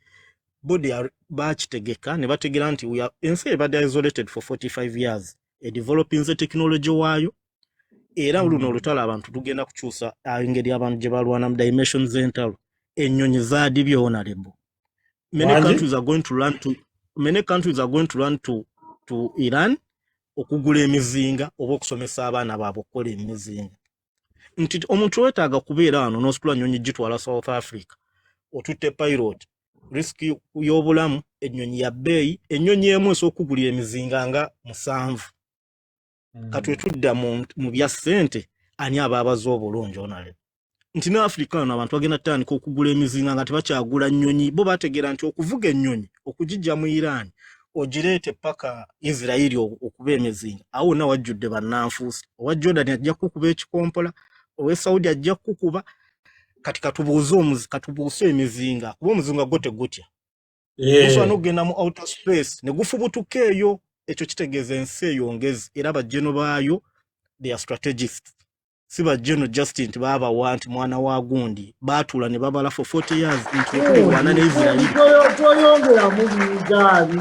body bakitegeka ne bategeera nti ensi ebadde isolated for 45 years, edevelopinze technology waayo. Era luno olutalo abantu tugenda kukyusa engeri abantu gye balwana mu dimensions z'entalo. Ennyonyi zaadibye, honorable. Many
Wangi?
countries are going to run to many countries are going to run to Iran okugula emizinga oba okusomesa abaana baabwe okukola emizinga. Nti omuntu wetaaga kubeera wano n'ositula nnyonyi gitwala South Africa, otutte pilot, risk y'obulamu, ennyonyi ya bbeeyi, ennyonyi emu esobola okugulira emizinga nga 7. Kati wetudda mu bya ssente, ani aba abaze obulungi, honorable? Nti ne Africa wano abantu bagenda tutandika okugula emizinga nga tebakyagula nnyonyi. Bo bategeera nti okuvuga ennyonyi okugijja mu Iran ogireete paka Isirairi okuba emizinga, awo wonna wajjudde bannanfuusi. Owa Jordan ajja kukuba ekikompola, owe Saudi ajja kukuba. Kati katubuuze katubuuse emizinga, kuba omuzinga gwo tegutya. Gusobola n'okugenda mu outer space ne gufubutuka eyo. Ekyo kitegeeza ensi eyo ngezi, era bajjeno baayo, they are strategists. Si bajjeno just nti baabawa nti mwana wa gundi. Baatuula ne babala for 40 years nti wetulwana ne Isirairi.
Toyongeramu bingaali.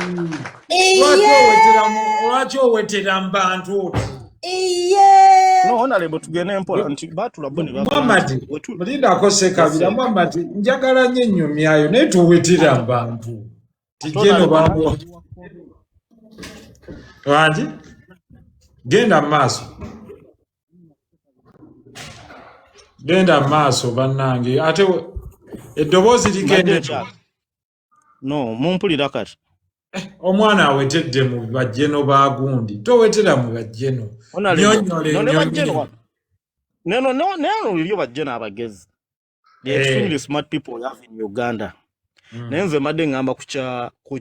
Lwaki owetera mu bantu oti?
Iye.
No, honorable, tugende mpola nti baatuula bo ne bagamba
Muhammad,
nti
mulindako Sekabira.
Yes, sir.
Muhammad, njagala nnyo ennyumyayo, naye towetera mu bantu. Tijeno bamuwa wangi, genda mu maaso, genda mu maaso bannange, ate eddoboozi
Mbadde
ligende.
No, mumpulira kati?
Omwana awetedde mu bajjeno ba gundi, towetera mu bajjeno.
Honorable,
nyonnyola
no, ne bajjeno
ennyonyi.
Neno no neno liryo bajjeno abagezi, the extremely smart people we have in Uganda. Naye nze mbadde ŋŋamba ku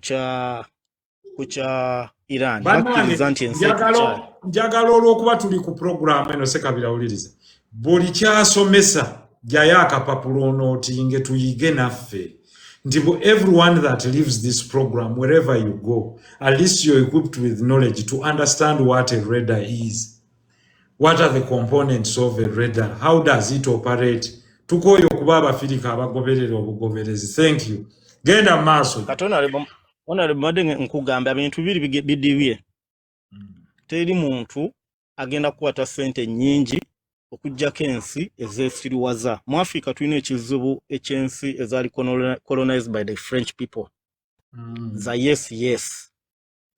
kya Iran.
Bannange,
bakkiriza nti ensi
njagala
etukyali.
Njagala olw'okuba tuli ku puroguramu eno, Sekabira, wuliriza buli kyasomesa, jjayo akapapula onootinge, tuyige naffe nti everyone that leaves this program, wherever you go, at least you're equipped with knowledge to understand what a radar is, what are the components of a radar, how does it operate. Tukooye okuba Abafirika abagoberera obugoberezi. Thank you, genda mu maaso.
Kati honorable, mbadde nkugamba ebintu biri bidibye. Teri muntu agenda kukwata ssente nnyingi okuggyako ensi ezeesiriwaza. Mu Africa tulina ekizibu eky'ensi ezaali colonized by the French people, za yes.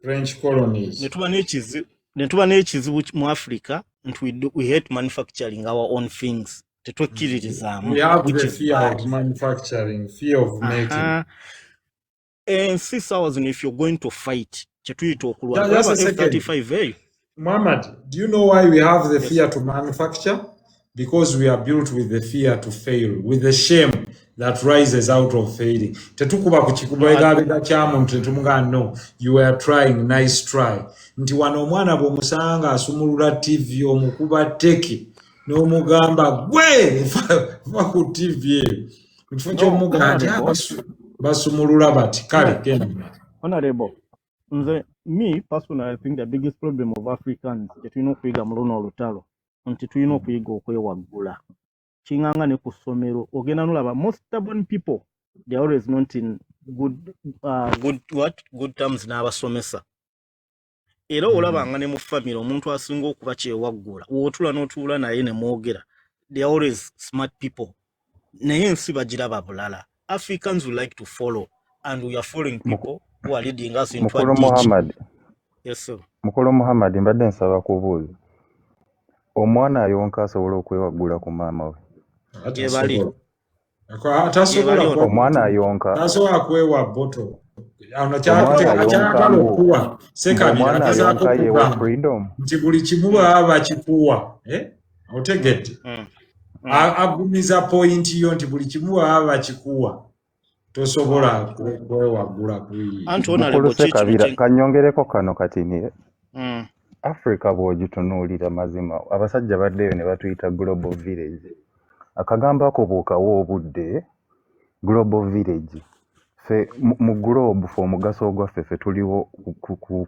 French colonies.
Ne tuba n'ekizibu mu Africa nti we hate manufacturing our own things, tetwekkiririzaamu,
We have
which
the
is
fear
bad.
of manufacturing, fear of making.
Aha. Ensi sawa zino, if you're going to fight, kyetuyita okulwana,
Just a
olaba
second.
F35 eyo.
Muhammad, do you know why we have the
Yes.
fear to manufacture? Because we are built with the fear to fail, with the shame that rises out of failing. Tetukuba ku kikubegabega kya muntu tetumugamba, "No, you were trying, nice try." Nti wano omwana bw'omusanga asumulula TV, omukuba teki n'omugamba, "Gwe va ku TV eyo." Mu kifo
No,
ky'omugamba nti, "Ah,
honorable.
basumulula bati." Kale genda mu maaso.
Honorable, nze me personally, I think the biggest problem of Africans kyetulina okuyiga mu luno olutalo nti tulina okuyiga okwewaggula. Kiŋŋanga ne ku ssomero ogenda nolaba most stubborn people, they are always not in good what, good terms n'abasomesa. Era olabanga ne mu family omuntu asinga okuba kyewaggula, w'otuula n'otuula naye ne mwogera, they are always smart people, naye ensi bagiraba bulala. Africans would like to follow, and we are following people who are leading us into a
Mukulu
ditch.
Muhammad.
Yes, sir.
Mukulu Muhammad, mbadde nsaba kubuuza. Omwana ayonka asobola okwewaggula ku maama we?
Gye bali.
Atasobola.
Gye
Tasobola.
bali ono.
Omwana ayonka
Tasobola kwewa bottle ano.
Omwana
Kyakyagala
ayonka mbu
okuwa
mbu
Sekabira
omwana
agezaako
ayonka yewa
okugamba
freedom.
nti buli kimu baba bakikuwa, eh? Otegedde? Agumiza point yo nti buli kimu baba bakikuwa tosobola kwewaggula ku
Anti
Mukulu
honorable, ki kino
Sekabira,
kye
kanyongereko kano katini. Africa bw'ogitunuulira mazima, abasajja baddeyo ne batuyita global village. Akagambo ako bw'okawa obudde, global village. Ffe mu globe, ffe omugaso ogwaffe, ffe tuliwo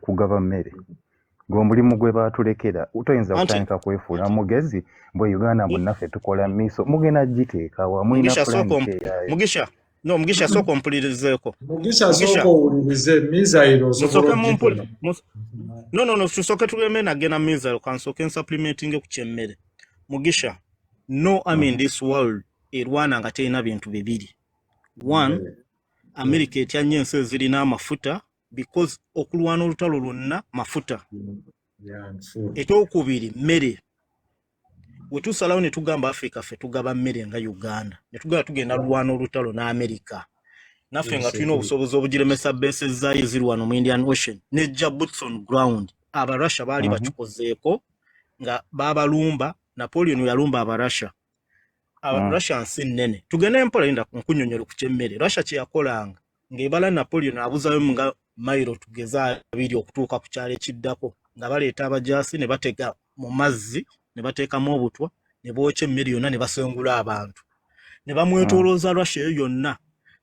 kugaba mmere. Gwe omulimu gwe baatulekera. Toyinza
Anti
kutandika kwefuula mugezi bwe Uganda mbu naffe tukola missile. Mugenda giteeka wa? Mulina
Mugisha,
plan
sooka
ki eyaayo?
Mugisha, no, Mugisha, sooka ompulirizeeko.
Mugisha,
Mugisha.
sooka owulirize missile osobola
Musooke mumpuli
ogikola.
No, tusooke tugeme nagenda missile, kansooke nsupplementinge ku kyemmere. Mugisha, no army in this world erwana nga terina bintu bibiri. One, America etya nnyo ensi ezirina amafuta because okulwana olutalo lwonna mafuta.
Yeah, and food.
Ekyokubiri, mmere. We tusalawo ne tugamba Africa ffe tugaba mmere nga Uganda, ne tugamba tugenda lwana olutalo n'America, naffe nga tulina obusobozi obugiremesa base zaayo eziri wano mu Indian Ocean, nejja boots on ground. Abarussia baali bakikozeeko nga babalumba. Napoleon yalumba Abarussia. Russia nsi nnene. Tugende mpola, linda nkunnyonnyola ku kyemmere. Russia kye yakolanga ng'ebala Napoleon abuzayo nga mayiro tugeze 20 okutuuka ku kyalo ekiddako, nga baleeta abajaasi ne batega mu mazzi ne bateekamu obutwa ne bookya emmere yonna ne basengula abantu ne bamwetoolooza Russia eyo yonna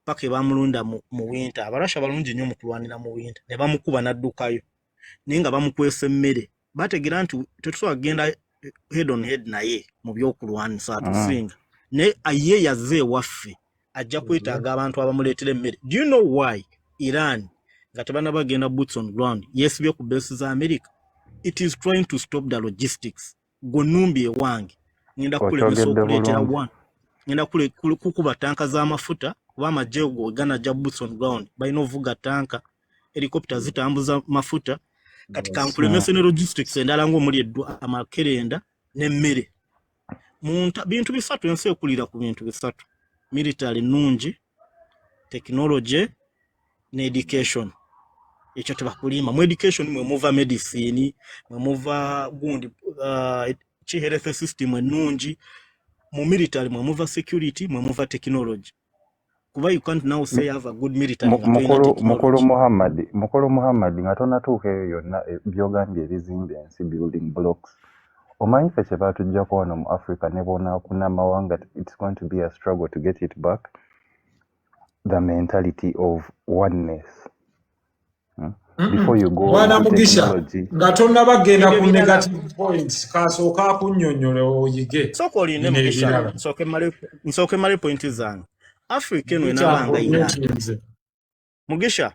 paka ebamulunda mu winter. Abarussia balungi nnyo mu kulwanira mu winter. Ne bamukuba n'addukayo, naye nga bamukwesa emmere. Bategeera nti tetusobola kugenda head on head naye mu byokulwanisa, atusinga. Naye ye yazze ewaffe, ajja kwetaaga abantu abamuleetera emmere. Do you know why Iran nga tebanaba genda boots on ground yeesibye ku base za America? It is trying to stop the logistics. Gonumbi ewange ngenda kukulemesa
Okyogedde
okuleetera
bulungi.
One, ngenda kukuba tanka z'amafuta, kuba amagye go ganajja boots on ground balina ovuga tanka, helicopter zitambuza mafuta. Kati kankulemese ne logistics endala ng'omuli amakerenda n'emmere. Munta bintu bisatu, ensi ekulira ku bintu bisatu: military nnungi, technology ne education. Ekyo tebakulimba. Mu education mwe muva medicine, mwe muva gundi ki, health system ennungi. Mu military mwe muva security, mwe muva technology, kuba you can't now say you have a good military nga tolina
Mukulu
technology.
Muhammad, mukulu Muhammad, nga tonatuuka eyo yonna, byogambye ebizimba ensi, building blocks, omanyi ffe kye baatuggyako wano mu Africa ne bw'onaakuna amawanga, it's going to be a struggle to get it back, the mentality of oneness. Before you go
Mwana
into
Mugisha,
technology
nga tonnaba genda
Ebyo
ku
birala.
negative points, kasooka akunnyonnyola oyige
Sooka olinde,
bino
Mugisha.
ebirala.
Nsooke mmale pointi zange. Africa eno enaaba nga Iran.
Kyakunyutinze.
Mugisha,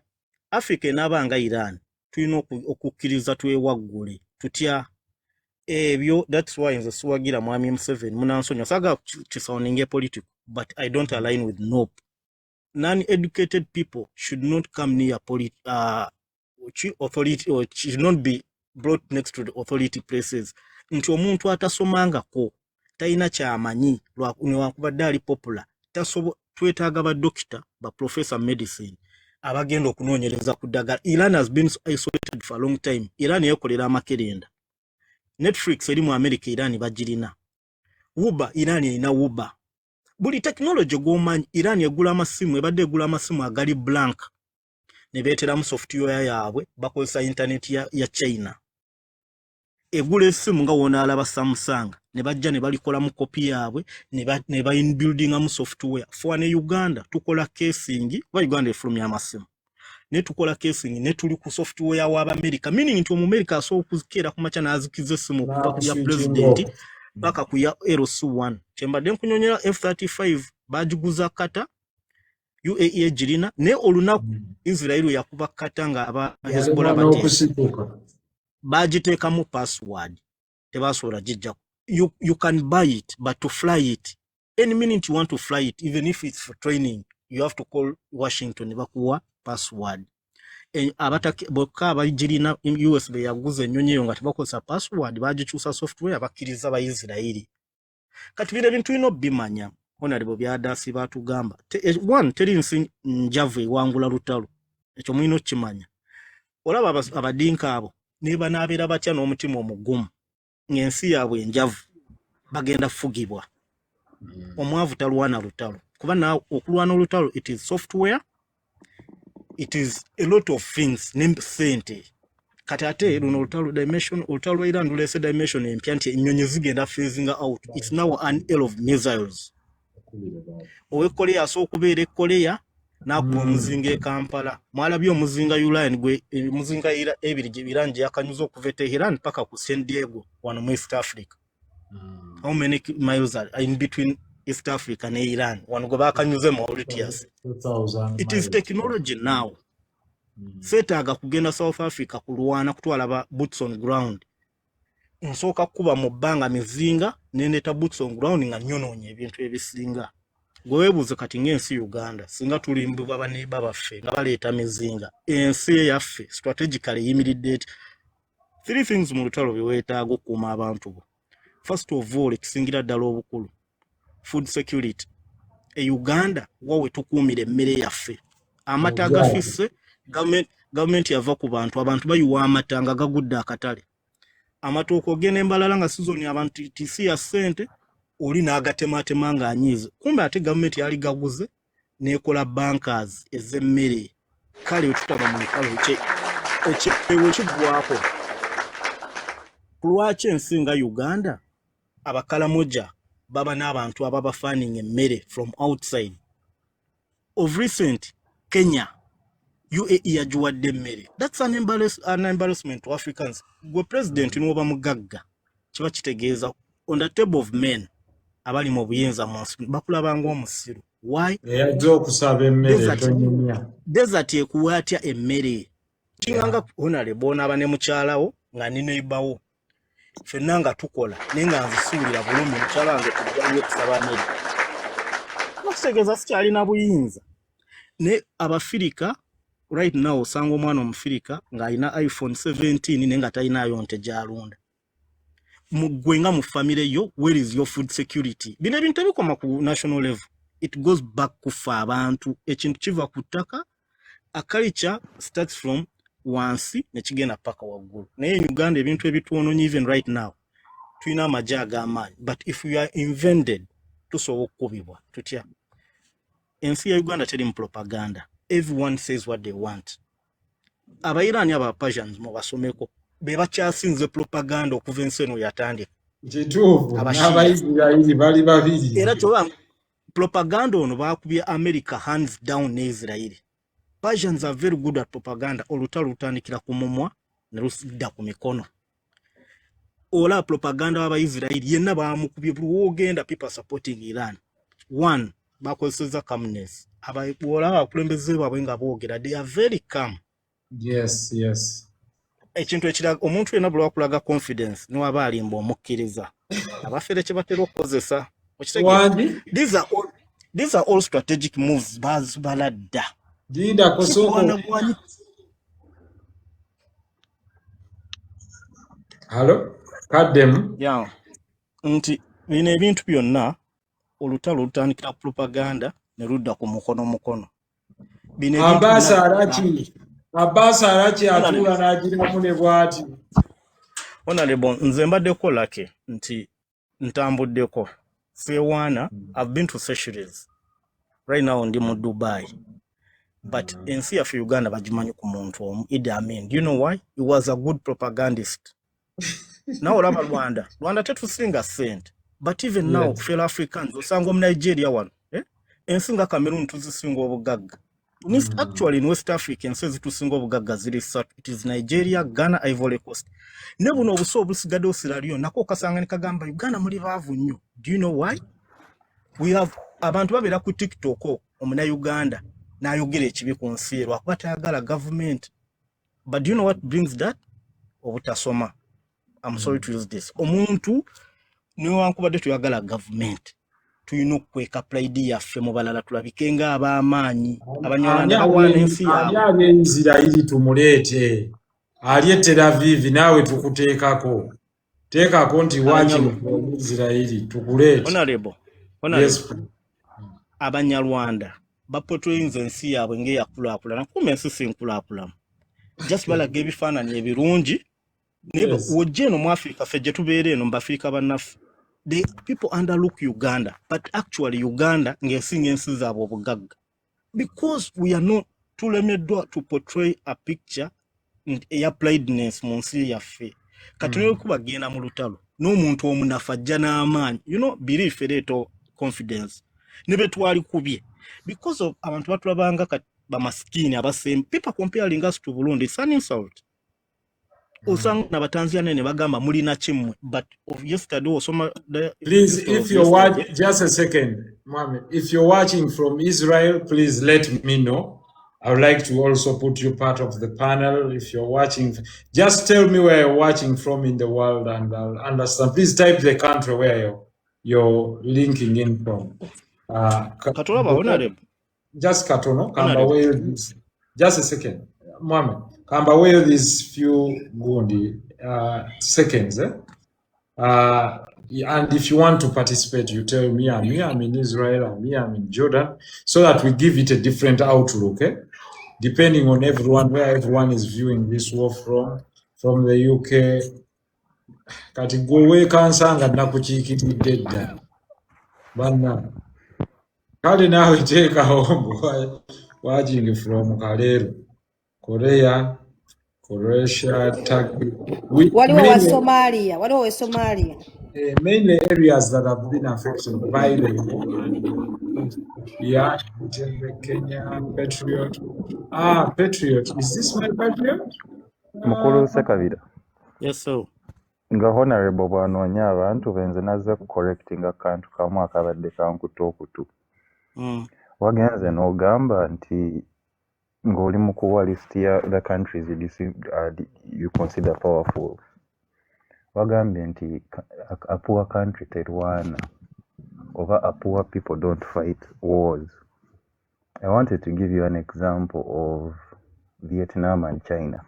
Africa enaaba nga Iran, tulina okukkiriza twewaggule. Tutya ebyo? That's why nze siwagira mwami Museveni. Munansonyiwa, saagala kisoundinge political, but I don't align with NUP. Non-educated people should not come near authority or should not be brought next to the authority places, nti omuntu atasomangako talina kyamanyi newankubadde ali popular tasobo. Twetaaga badokita, ba professor medicine abagenda okunoonyereza ku ddagala. Iran has been isolated for a long time. Iran yeekolera amakerenda. Netflix eri mu America, Iran bagirina. Uber, Iran erina Uber. Buli technology gw'omanyi Iran egula amasimu, ebadde egula amasimu agali blank ne beeteramu software yaabwe, bakozesa internet ya China. Egula essimu nga wonaalaba Samsung, ne bajja ne balikolamu kopi yaabwe ne bainbuildingamu software. Ffe ne Uganda tukola casing, kuba Uganda efulumya amasimu, ne tukola casing ne tuli ku software w'Abamerika, meaning nti Omumerika asobola okukeera ku makya n'azikiza essimu okuva ku ya president paka ku ya LC1. Kyembadde nkunyonyera, F35 bagiguza Qatar, UAE egirina, naye olunaku Israel yakuba Qatar nga aba Hezbollah bateesa
n'okusituka.
Bagiteekamu password, tebasobola gijjako. You can buy it, but to fly it, any minute you want to fly it, even if it's for training, you have to call Washington, bakuwa password. Abataki bokka abagirina US be yaguza ennyonyi eyo nga tebakozesa password, bagikyusa software, bakkiriza Bayisirayiri. Kati bino ebintu tulina obimanya. Honorable byadasi batugamba one, teri nsi njavu ewangula lutalo, ekyo mulina okukimanya. Olaba abadinka abo ne banaabeera batya n'omutima omugumu ng'ensi yaabwe enjavu, bagenda kufugibwa. Omwavu talwana lutalo, kuba na okulwana olutalo, it is software, it is a lot of things ne sente. Kati ate luno olutalo dimension, olutalo lwa Iran luleese dimension empya nti ennyonyi zigenda phasing out. It's now an era of missiles. Ow'e Korea asobola okubeera e Korea n'akuba omuzinga e Kampala. Mwalabye omuzinga Uran gwe, emizinga ebiri gye Iran gye yakanyuza okuva e Tehran paka ku San Diego wano mu East Africa. How many miles are in between East Africa ne Iran wano gwe bakanyuze Mauritius?
2000
It is
miles.
technology now. Seetaaga kugenda South Africa kulwana kutwala ba boots on ground. Nsooka kukuba mu bbanga mizinga nendeeta boots on ground nga nnyonoonye ebintu ebisinga. Gwe weebuuze kati ng'ensi Uganda, singa tulimbibwa baneiba baffe nga baleeta mizinga, ensi eyaffe strategically eyimiridde eti? Three things mu lutalo bye weetaaga okukuuma abantu bo. First of all, ekisingira ddala obukulu, food security. E Uganda wa we tukuumira emmere yaffe? Amata agafisse, gavumenti yava ku bantu, abantu bayiwa amata nga gagudde akatale. Amatooke, ogenda embalala nga sizoni, abantu tisi ya ssente, oli n'agatematema ng'anyiize, kumbe ate gavumenti yali gaguze n'ekola bunkers ez'emmere. Kale wetutaba mu lutalo, ekyewo kiggwako. Lwaki ensi nga Uganda, Abakalamoja baba n'abantu ababafaninga emmere from outside? Of recent, Kenya, UAE yagiwadde emmere. That's an embarrassment to Africans. Gwe president n'oba mugagga, kiba kitegeeza on the table of men abali mu buyinza mu nsi bakulaba ng'omusiru. Why?
Eyajja okusaba emmere.
Desert.
Tonyumya.
Desert ekuwa atya emmere? Kinganga honorable onaaba ne mukyalawo nga nineibawo, ffenna nga tukola, naye nga nzisuulira bulumi mukyala wange tujjayo okusaba mmere, bakitegeeza sikyalina buyinza. Ne Abafirika right now, osanga omwana Omufirika ng'alina iPhone 17 naye nga talinayo nte gy'alunda. Gwe nga mu famire yo, where is your food security? Bino ebintu ebikoma ku national level, it goes back kufa abantu. Ekintu kiva ku ttaka. A culture starts from wansi nekigenda paka waggulu. Naye in Uganda ebintu ebitwononye, even right now tulina amagye ag'amaanyi, but if we are invaded, tusobola okukubibwa tutya? Ensi ya Uganda teri mu propaganda. Everyone says what they want. Abairani, aba Persians, mubasomeko, be bakyasinze propaganda okuva ensi eno yatandika.
Kituufu.
Abashia.
N'Abayisirayiri bali babiri.
Era kyoba propaganda ono bakubye America hands down ne Israeli. Persians are very good at propaganda. Olutalo lutandikira ku mumwa ne ludda ku mikono. Olaba propaganda w'Abaisirairi yenna bamukubye. Buli wogenda, people supporting Iran. One, bakozeseza calmness. Olaba abakulembeze baabwe nga boogera, they are very calm. Ekintu ekiraga omuntu yenna buli wakulaga confidence, niwaba alimba omukkiriza. Abafere kye batera okukozesa. Okitegeera?
Wangi.
These are all strategic moves bazibala dda.
Lindako, sooka.
Kulwana gwanyi.
Halo, kaddemu.
Ya, nti bino ebintu byonna, olutalo lutandikira ku propaganda ne ludda ku mukono mukono. Bino ebintu
Abaasi
byonna.
Araki, Abaasi Araki atuula n'agiramu ne bw'ati.
Honorable, nze mbaddeko lucky nti ntambuddeko, seewaana. I've been to Seychelles, right now ndi mu Dubai, but ensi yaffe Uganda bagimanyi ku muntu omu, Idi Amin. Do you know why? He was a good propagandist. Nawe olaba Rwanda, Rwanda tetusinga ssente, but even now, fellow Africans, osanga omuNigeria wano, eh? Ensi nga Cameroon tuzisinga obugagga. Actually, in West Africa ensi ezitusinga obugagga ziri ssatu. It is Nigeria, Ghana, Ivory Coast. Ne buno obuso obusigaddewo, Sierra Leone, nako okasanga ne kagamba Uganda muli baavu nnyo. Do you know why? We have abantu babeera ku TikTok okwo, omunauganda n'ayogera ekibi ku nsi ye lwakuba tayagala gavumenti. But do you know what brings that? Obutasoma. I'm sorry to use this. Omuntu newankubadde toyagala gavumenti, Tulina okukweka pride yaffe mu balala, tulabike ng'ab'amaanyi.
Ani
Abanyarwanda bawaana ensi
ani
yaabwe.
Ali e Isirayiri tumuleete, ali e Tel Aviv naawe tukuteekako, teekako nti watching from Isirayiri, tukuleete.
Honorable, honorable.
Yes.
Abanyarwanda baportrayinze ensi yaabwe ng'eyakulaakulana, kumbe ensi si nkulaakulana, just balaga ebifaananyi ebirungi, naye wojja eno mu Africa, ffe gye tubeera eno mu Bafirika bannaffe, the people underlook Uganda, but actually Uganda ng'esinga ensi zaabwe obugagga, because we are not, tulemeddwa to portray a picture eya prideness mu nsi yaffe. Kati nolwokuba genda mu lutalo n'omuntu omunafu ajja n'amaanyi, belief ereeta confidence, ne be twali kubye because of abantu batulabanga kati bamasikiini abasemba. People comparing us to Burundi, it's an insult. Osanga n'Abatanzania ne bagamba mulina kimmwe, but of yesterday osoma the
Please,
history
if
of
you're
yesterday.
watching, just a second, Mohammed. If you're watching from Israel, please let me know. I would like to also put you part of the panel. If you're watching, just tell me where you're watching from in the world and I'll understand. Please type the country where you're linking in from.
Katolaba, honorable.
Just katono,
Honorable.
kambaweyo just a second. Mohammed, kambaweyo these few gundi seconds. Eh? And if you want to participate, you tell me, I'm here, I'm in Israel, I'm here, I'm in Jordan, so that we give it a different outlook, eh? Depending on everyone, where everyone is viewing this war from the UK. Kati gwe weekansanga nakukiikiridde dda banna. Kale naawe teekawo mbu watching from Kaleero, Korea, Croatia, Turkey. We,
Waliwo wa
mainly,
Somalia, waliwo we Somalia.
Mainly areas that have been affected by the war. Yeah, Kenya, Patriot. Ah, Patriot. Is this my Patriot?
Mukulu Sekabira.
Yes, sir.
Nga honorable bw'anoonya abantu benze, nazze kucorrectinga akantu kamu akabadde kankutte okutu. Wagenze n'ogamba nti ng'oli mu kuwa list ya the countries you consider powerful, wagambye nti a poor country terwana oba a poor people don't fight wars. I wanted to give you an example of Vietnam and China.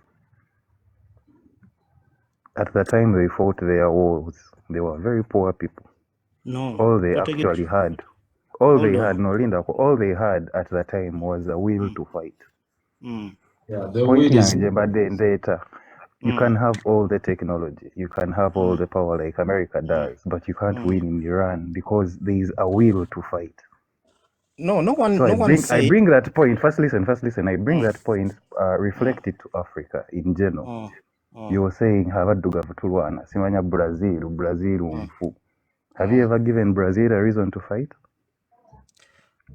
At the time they fought their wars, they were very poor people.
No.
All they
Totegedde.
Actually had, all
Hold
they
on.
had, no, Linda, all they had at the time was a will to fight.
Yeah, the
Point
will is
yange gye mbadde ndeeta, you can have all the technology, you can have all the power like America does, but you can't win in Iran because there is a will to fight.
No one
So
no
I
one
bring I
said
bring that point. First listen, first listen. I bring that point, reflect it to Africa in general. You were saying abaddugavu tulwana, simanya Brazil, Brazil nfu. Have you ever given Brazil a reason to fight?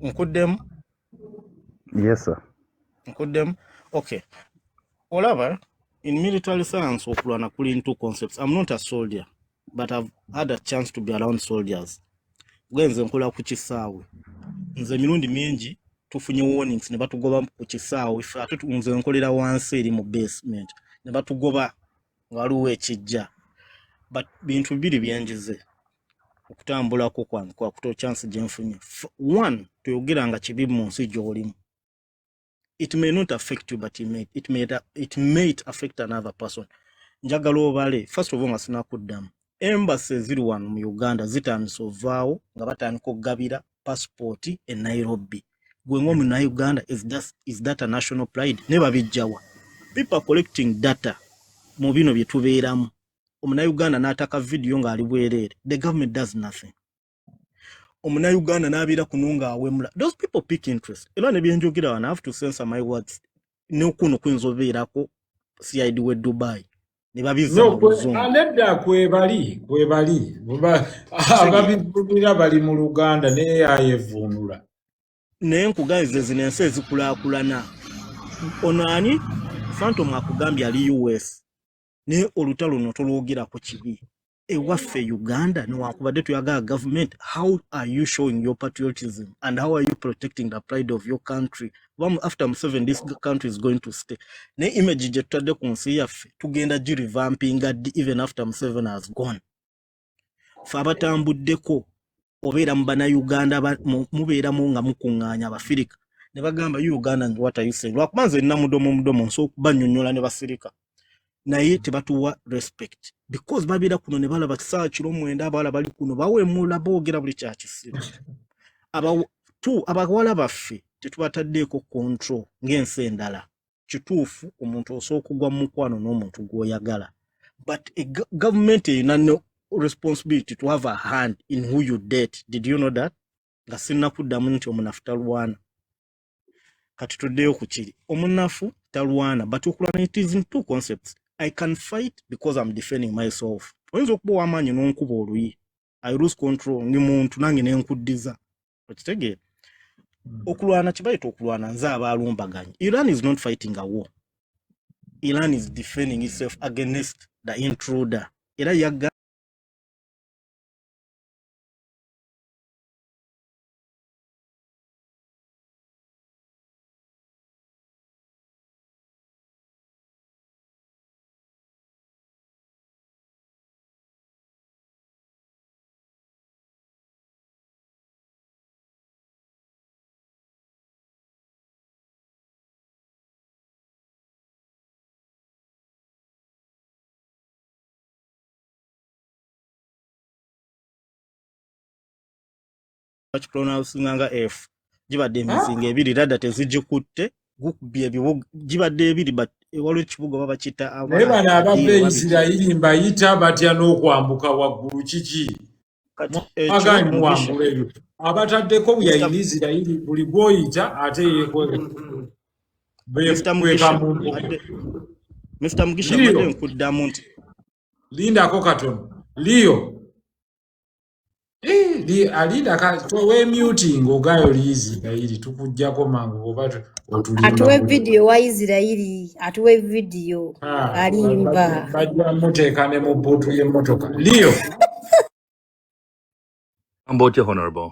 Nkuddemu.
Yes, sir.
Nkuddemu. Okay, olaba, in military science okulwana kuli in two concepts. I'm not a soldier, but I've had a chance to be around soldiers. Genze nkola ku kisaawe, nze emirundi mingi tufunye warnings ne batugoba ku kisaawe. Ife ate nze nkolera wansi eri mu basement, ne batugoba nga waliwo ekijja. But bintu bibiri byenjize okutambulako kwange kwakuta chance gye nfunye. One, toyogeranga kibi mu nsi gy'olimu. It may not affect you, but it may affect another person. Njagala obale, first of all, nga sinakuddamu, embassy eziri wano mu Uganda zitandise ovaawo nga batandika okugabira passport e Nairobi. Gwe ng'omunnauganda, is that a national pride? Ne babijjawa? People are collecting data mu bino bye tubeeramu. Omunnauganda n'ataka vidiyo ng'ali bwereere, the government does nothing. Omunnauganda n'abeera kuno ng'awemula, those people pick interest. Era ne byenjogera wano, I have to censor my words, n'okuno kuyinza obeerako CID we Dubai ne babizza
No,
mu Luzungu.
Nedda, kwebali kwebali ababivunira bali mu Luganda naye ayevuunula.
Naye nkugambye, zino ensi ezikulaakulana, ono ani Phantom akugambye ali US, naye olutalo luno tolwogerako kibi. Ewaffe Uganda, newankubadde tuyagala government, how are you showing your patriotism and how are you protecting the pride of your country? Kuba after Museveni, this country is going to stay, naye image gye tutadde ku nsi yaffe tugenda girevampinga ddi, even after Museveni has gone? Fe abatambuddeko Obeera mu Bannayuganda, mubeeramu nga mukuŋŋaanya Abafirika ne bagamba, "You Ugandans, what are you saying?" Lwakuba nze nina mudomo mudomo, nsobola okubannyonnyola ne basirika, naye tebatuwa respect because babeera kuno ne balaba kisaawa kiro 9, abawala bali kuno bawemula, boogera buli kyakisiru. Abawala baffe tetubataddeeko control ng'ensi endala. Kituufu, omuntu osobola okugwa mu mukwano n'omuntu gw'oyagala, but a government erina no responsibility to have a hand in who you date. Did you know that? Nga sinnakuddamu nti omunafu talwana, kati tuddeyo ku kiri, omunafu talwana, but okulwana, it is in two concepts. I can fight because I'm defending myself. Oyinza okuba ow'amaanyi n'onkuba oluyi, I lose control, ndi muntu nange nenkuddiza, okitegeera? Okulwana kibayita okulwana nze aba alumbaganye. Iran is not fighting a war. Iran is defending itself against the intruder. Era yagga bakipronouncinga nga F. Gibadde emizinga ebiri, radda tezigikutte, gukubye ebibuga, gibadde ebiri, but waliwo ekibuga oba bakiyita
Naye bano abava
Adil
e
oba biki.
Isirayiri mbayita batya n'okwambuka waggulu, kiki?
Kati ekyo
Mwagaanyi
Mugisha
muwambula ebyo abataddeko
Mr.
buyayiri Isirayiri, buli gwoyita ate yekweka
Mr. Mugisha
mu mbuga.
Mbadde Mr. Mugisha, mbadde
Liyo
nkuddamu nti
lindako katono, Liyo. Alinda wemuting ogayo Isirayiri, tukuggyako mangu oba otulimba.
Atuwe
Buli
vidiyo wa Isirayiri, atuwe vidiyo. Alimba.
Bajja muteeka ne mu bbuutu y'emmotoka, Liyo.
Gamba otya, Honorable?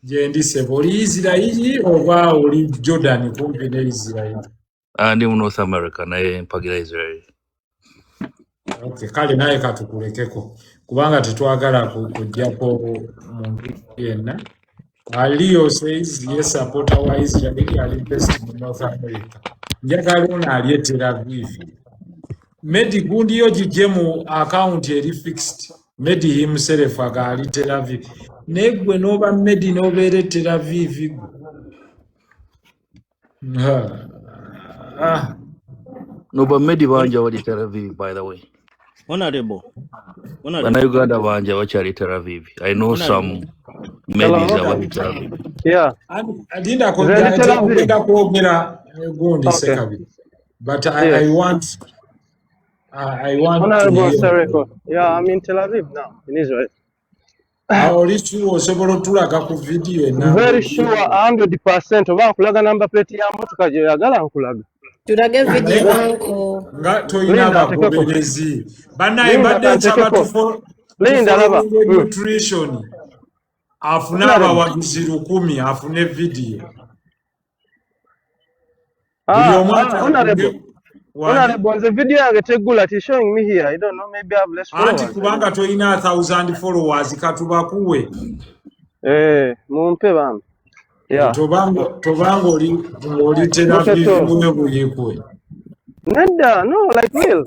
Gyendi ssebo. Oli Isirayiri oba oli Jordan kumpi ne Isirayiri?
Ah, ndi mu North America, naye mpagira Israel.
Okay, kale naye katukulekeko kubanga tetwagala kuggyako muntu yenna. Leo says ye supporter wa Israel, ali best mu North America. Njagala ono ali e Tel Aviv. Medi, gundi yo gijje mu account eri fixed. Medi himself aga ali Tel Aviv. Naye gwe n'oba Medi n'obeera e Tel Aviv gwe. Ah.
No, but Medi bangi abali Tel Aviv, by the way.
Honorable, Honorable,
Bannayuganda bangi abakyali Tel Aviv. I know
Honorable.
some Medis
Hello.
abali Tel Aviv.
Yeah.
Lindako.
Nze ndi Tel Aviv.
Ogenda kwogera gundi
Okay.
Sekabi. But I
Yes.
want I want to
Honorable
hear.
Sereko. Yeah, I'm in Tel Aviv now, in Israel.
Awo oli sure osobola otulaga ku vidiyo enamba?
Very sure, 100%. Oba nkulaga number plate ya motoka gy'oyagala, nkulaga.
Tulage
Naye
vidiyo anko.
Nga tolina
Linda atekeko.
bagoberezi bannaye.
Linda
Mbadde nsaba
kantekeko. Linda laba.
tufollowinge nutrition afune
Honorable.
abawagizi 1000, afune vidiyo buli omu
Honorable.
atakunge wange.
Honorable, nze video yange teggula. It is showing me here. I don't know, maybe I have less
Anti
followers. I
kubanga
don't know.
tolina 1000 followers, katubakuwe.
Eh, mumpe bambi. Yeah.
Tobanga oli Tel
Not at
Aviv
all.
mwe buyekwe.
Nedda, no, like real.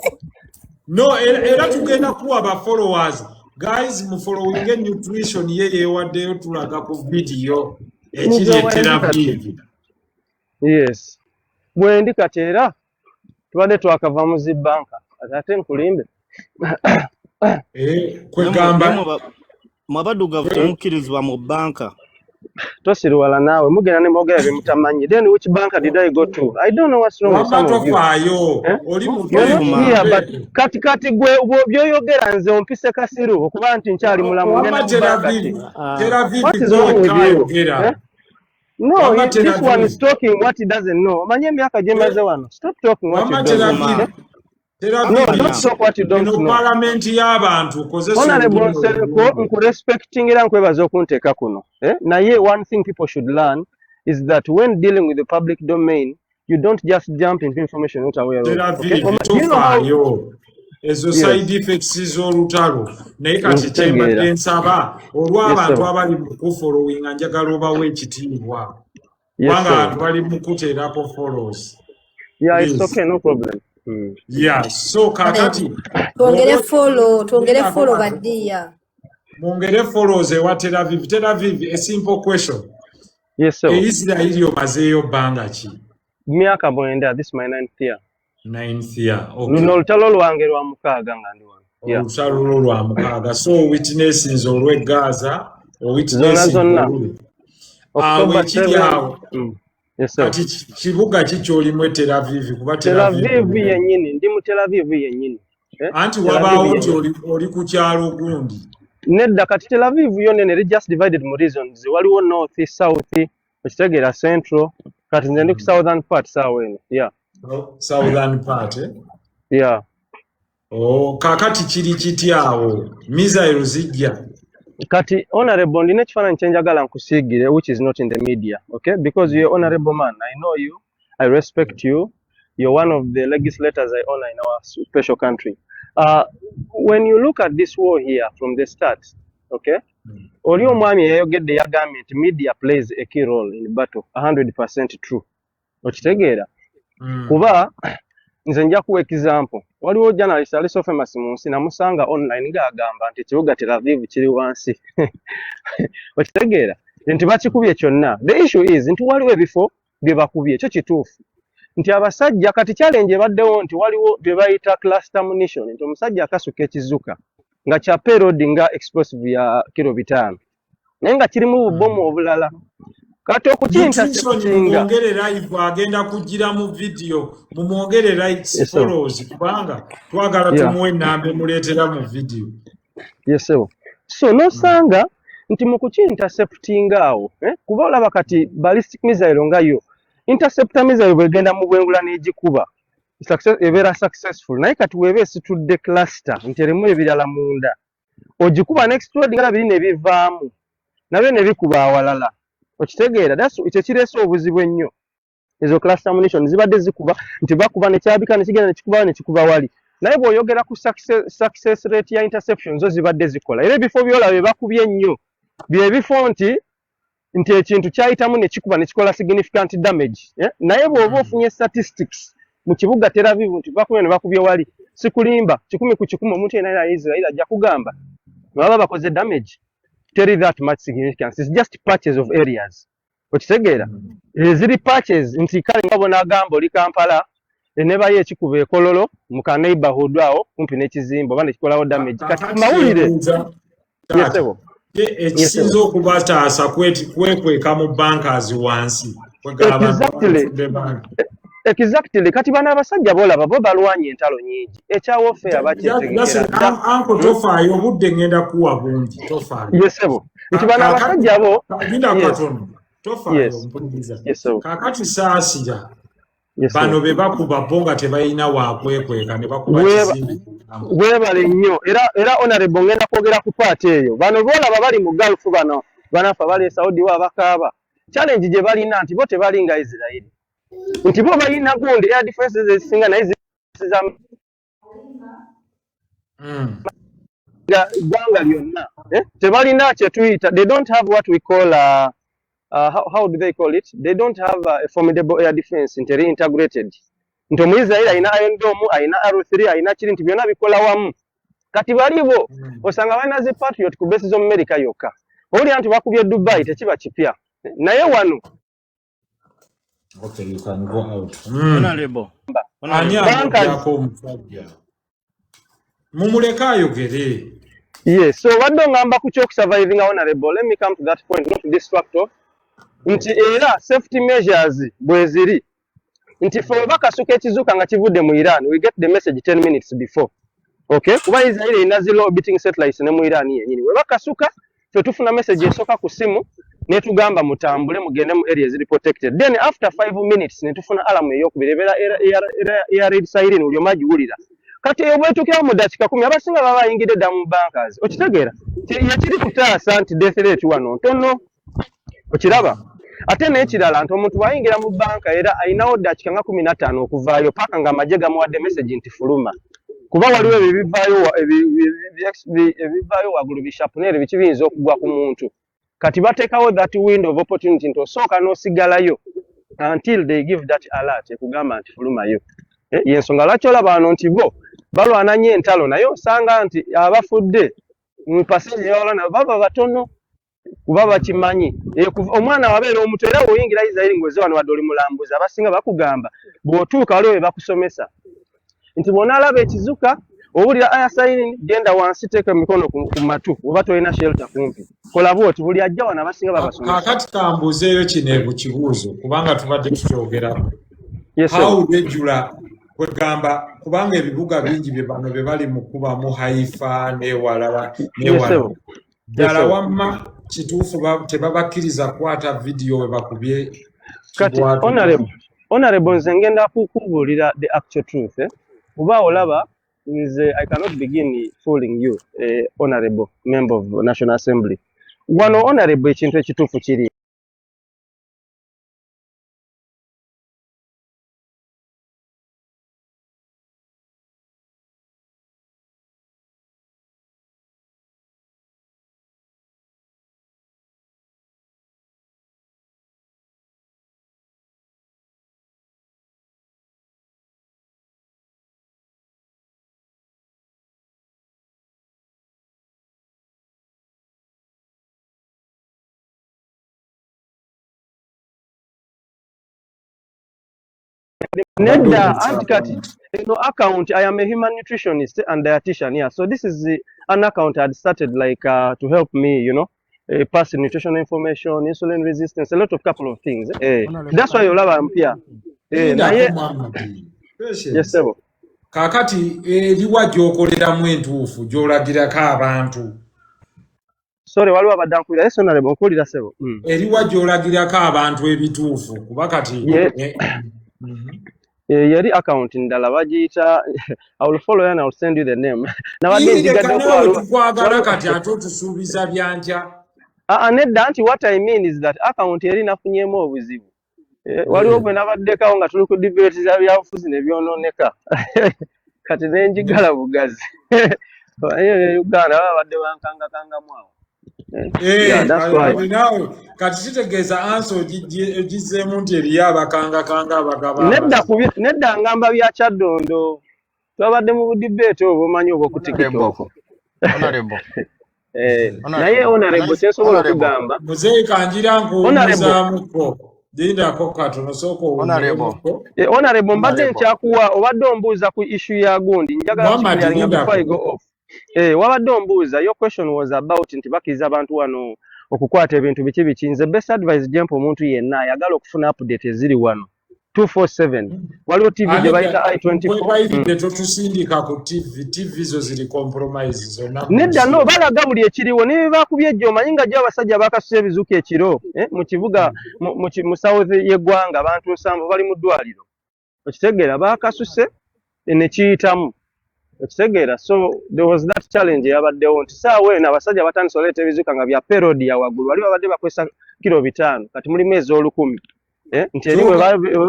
No, era tugenda kuwa ba followers. Guys, mufollowinge nutrition, ye yeewaddeyo tulaga ku vidiyo ekiri
Nze
e
wendi
Tel
kati.
Aviv.
Yes. Bwendi kati era tubadde twakava mu zi banka. Ate nkulimbe.
Kwegamba
Namwe mwe abaddugavu temukkirizibwa mu banka.
Tosiriwala naawe, mugenda ne mwogera bye mutamanyi. Then which bank did I go to? I don't know what's wrong with
Wamba
some of you.
tofaayo.
Eh?
Oli
You're not here, but
muteefu.
kati gwe bw'obyogera nze ompise kasiru okuba nti nkyali mulamu
Wamba
ngenda mu
Tel
banka
Aviv,
ki?
Ah,
Tel Aviv
What is
gwe
wrong with
wekka
you?
ayogera.
Eh? No,
Wamba Tel
this one
Aviv.
is talking what he doesn't know. Omanyi emyaka gye mmaze wano. Stop talking what you
Wamba
don't
Tel
know.
Aviv,
Eh?
Tel
No,
Aviv
don't talk what you don't
eno
know.
paalamenti y'abantu, kozesa
Honorable
olulimi
Nsereko,
olulungi.
nkurespecting era nkwebaza okunteeka kuno. Eh? Naye one thing people should learn is that when dealing with the public domain, you don't just jump into information you're not aware
Tel
of. Okay?
Aviv
Do you know how
tofaayo. Ezo
Yes.
side effects z'olutalo. Naye kati
Nkitegeera.
kyembadde nsaba,
Yes,
olw'abantu
sir.
abali mu kufollowinga, njagala obawe ekitiibwa,
Yes,
kubanga
sir.
abantu bali mu kuteerako follows.
Yeah, it's
Please.
okay, no problem.
Yeah, so kaakati
Twongere
bw'oba
follow, twongere
olinako
follow
katono,
baddiya.
Mwongere follows ewa Tel Aviv. Tel Aviv, a simple question.
Yes, sir.
E Isirayiri omazeeyo bbanga ki?
Myaka 9, this is my ninth year.
Ninth year, okay.
Luno olutalo lwange lwa mukaaga nga ndi wano. Yeah.
Olutalo lwo lwa mukaaga. So witnessinze olw'e Gaza,
Zonna
owitnessinze
zonna.
oluli awo
October
ekiri
7.
awo.
Yes, sir.
Kati kibuga ki ky'olimu e Tel Aviv? Kuba
Tel
Tel Aviv
Aviv yennyini, ndi mu Tel Aviv yennyini. Eh?
Anti
Tel Aviv
wabaawo nti
yennyini.
oli ku kyalo gundi.
Nedda, kati Tel Aviv yo nene, eri just divided mu regions. Waliwo north, south, okitegeera, central. Kati nze ndi ku southern part saawa eno. Yeah.
Southern part, eh?
Yeah.
Oh, kaakati kiri kiti awo? Missile zijja.
Kati honorable, ndina ekifaananyi kye njagala nkusiigire, which is not in the media, okay? Because you're honorable man. I know you, I respect you. You're one of the legislators I honor in our special country. When you look at this war here from the start, okay? Oli omwami eyayogedde yagambye nti media plays a key role in battle, 100% true. Okitegeera? Kuba nze nja kuwa example. Waliwo journalist ali so famous mu nsi, namusanga online ng'agamba nti ekibuga Tel Aviv kiri wansi. Okitegeera? Nti bakikubye kyonna. The issue is nti waliwo ebifo bye bakubye, ekyo kituufu. Nti abasajja kati challenge ebaddewo nti waliwo bye bayita cluster munition, nti omusajja akasuka ekizuka nga kya payload nga explosive ya kilo 5, naye nga kirimu bubomu obulala. Kati
Nutrition,
okukiinterceptinga
mumwongere live, agenda kugira mu video, mumwongere likes,
Yes, sir.
follows, kubanga twagala tumuwe enamba emuleetera mu video.
Yes, sir. So n'osanga nti mu kukiinterceptinga awo, eh, kuba olaba kati ballistic missile nga yo interceptor missile bwegenda mu bwengula n'egikuba ebeera successful, naye kati weeba esitudde cluster nti erimu ebirala munda, ogikuba n'explode nga biri ne bivaamu nabyo ne bikuba awalala. Okitegeera? Ekyo kireese obuzibu ennyo. Ezo cluster munition zibadde zikuba nti bakuba nekyabika nekigenda nekikuba nekikuba wali, naye bw'oyogera ku success rate ya interception, zo zibadde zikola, era ebifo byolaba bye bakubye ennyo bye bifo nti ekintu kyayitamu ne kikuba ne kikola significant damage, eh? Naye bw'oba ofunye statistics mu kibuga Tel Aviv nti bakubye ne bakubye wali, sikulimba, 100 ku 100 omuntu yenna ya Israel ajja kugamba baba bakoze damage teri that much significance, it's just patches of areas. Okitegeera? Eziri patches nti kale nga bw'onaagamba oli Kampala, nebayo ekikuba ekololo mu ka neighborhood awo kumpi n'ekizimbe oba nekikolawo damage. Kati ku
Kakati
mawulire
nebuuza taata,
Yes, sebo.
ye ekisinza okubataasa kwekweka mu bunkers wansi, kwegala abantu abatudde banka.
Exactly. Kati bano abasajja boolaba bo balwanye entalo nnyingi, ekya warfare bakyetegekera dda.
Anko, tofaayo, obudde ngenda kuwa bungi, tofaayo.
Yes, sebo. Nti bano
Kaakati
abasajja bo
linda
Yes.
katono, tofaayo, mpuliriza.
Yes, sebo.
Kaakati saasira
Yes,
bano
sebo.
be bakuba bo nga tebalina wakwekweka ne bakuba kizimbe.
Weebale nnyo. Era honorable, ngenda kwogera ku part eyo. Bano boolaba bali mu Gulf, bano banafe abali e Saudi wa abakaaba, challenge gye balina nti bo tebali nga Israeli, nti bo balina gundi air defenses ezisinga, naye ziza ggwanga lyonna, eh? Tebalina kye tuyita, they don't have what we call how do they call it, they don't have a formidable air defense nti eri integrated, nti Omuisraeli alina Iron Dome, alina Arrow 3, alina kiri nti byonna bikola wamu. Kati balibo osanga balina zi Patriot ku base z'omu America yokka. Owulira nti bakubye Dubai, tekiba kipya, naye wano
Okay, you can go out.
Honorable.
Ani
Honorable.
Bankers.
ayogerako omusajja? Mumuleke ayogere.
Yes, so obadde ongamba ku ky'okusurvivinga, honorable. Let me come to that point, not to distract off. Nti era safety measures bwe ziri nti ffe bwe bakasuka ekizuka nga kivudde mu Iran, we get the message 10 minutes before. Okay? Kuba Israel erina zi low orbiting satellites ne mu Iran yennyini. Bwe bakasuka, ffe tufuna message esooka ku ssimu netugamba mutambule mugende mu area eziri protected. Then after 5 minutes ne tufuna alarm eyokubiri, ebeera air raid siren, buli omu agiwulira. Kati eyo bwetuukirawo mu ddakiika 10, abasinga baba bayingidde dda mu bunkers. Okitegeera? Yekiri kutaasa nti death rate wano ntono. Okiraba? Ate n'ekirala nti omuntu bw'ayingira mu bunker era ayinawo ddakiika nga 15 okuvaayo paka ng'amagye gamuwadde message nti fuluma. Kuba waliwo ebyo ebivaayo ebivaayo waggulu bishapunere biki biyinza okugwa ku muntu. Kati bateekawo that window of opportunity nti osooka n'osigalayo until they give that alert ekugamba nti fulumayo. Yensonga lwaki olaba wano nti bo balwana nnyo entalo, naye osanga nti abafudde mu percentage y'abalwana baba batono kuba bakimanyi. Omwana wabeera omuto era bw'oyingira Israel ng'ozze wano wadde oli mulambuzi, abasinga bakugamba bw'otuuka waliwo bye bakusomesa nti bw'onaalaba ekizuka owulira aya siren, genda wansi teeka emikono ku matu oba tolina shelter kumpi, kola bw'oti. Buli ajja wano abasinga babasomesa.
Kaakati kambuuzeeyo kino ekibuuzo kubanga tubadde tukyogerako.
Yes, sir.
How regular, kwegamba kubanga ebibuga bingi bye bano bye bali mu kubamu Haifa n'ewalala
Yes,
n'ewalala.
sir. Yes,
Ddala
sir.
wamma kituufu tebabakkiriza kukwata vidiyo we bakubye
Kati
kibwatuka?
honorable, nze ngenda kukubuulira the actual truth, eh? Kuba olaba nze I cannot begin fooling you, honorable member of National Assembly. Wano honorable, ekintu ekituufu kiri
Obadde
nedda
obuuza
anti kati eno account, I am a human nutritionist and dietitian here, so this is an account I had started like to help me pass nutritional information, insulin resistance, a lot of couple of things, eh.
Honorable,
That's
can
why
I
olaba
say
mpya
something?
Lindako
naye
Muhammad.
Yes
Patience.
sebo.
Kaakati eriwa gy'okoleramu entuufu gy'olagirako abantu?
Sorry, waliwo abadde ankubira. Yes honorable, nkuwulira sebo.
Eriwa gy'olagirako abantu ebituufu kuba kati
Ye yeri account ndala bagiyita, I will follow you and I will send you the name. Nabadde
Ii, leka
njigaddeko
naawe
waliwo
tukwagala
waliwo
kati ate otusuubiza byankya.
Ah, nedda nti what I mean is that account eri nafunyeemu obuzibu. Waliwo bwe nabaddekawo nga tuli ku debate za byabufuzi ne byonooneka. Kati ne njigala bugazi. Naye Uganda babadde bankangakangamu awo. Yeah, that's why.
Kati naawe kati kitegeeza ansa ogizzeemu nti eriyo abakangakanga abagaba
Nedda
amazima.
Nedda ngamba bya Kyaddondo. Twabadde mu budibeeti obwo omanyi obw'oku
Honorable,
TikTok.
honorable,
Naye
honorable, can
honorable
I,
kye nsobola
honorable,
okugamba
Muzeeyi kanjira
honorable
nkuwummuzaamuko, lindako katono, sooka
honorable,
owummulemu.
Honorable, mbadde
honorable.
nkyakuwa obadde ombuuza ku issue ya gundi, njagala
Muhammad
kukiclearinga before I
lindako.
go off. Wabadde ombuuza, your question was about nti bakkiriza abantu wano okukwata ebintu biki biki. Nze best advice gye mpa omuntu yenna ayagala okufuna update eziri wano 247 waliwo TV gye
Anita,
bayita I24.
nkwegayiridde totusindika ku TV, TV zo ziri compromise zonna ku
Nedda
nsi.
No, balaga buli ekiriwo ne bye bakubye ejjo, omanyi nga gyo abasajja bakasusa ebizuka ekiro, mu kibuga mu south y'eggwanga abantu 70 bali mu ddwaliro, okitegeera, bakasuse ne kiyitamu, okitegeera. So there was that challenge eyabaddewo nti saawa eno abasajja batandise oleeta ebizuka nga bya payload ya waggulu, wali babadde bakozesa kiro 5, kati mulimu ez'olukumi, nti eri bwe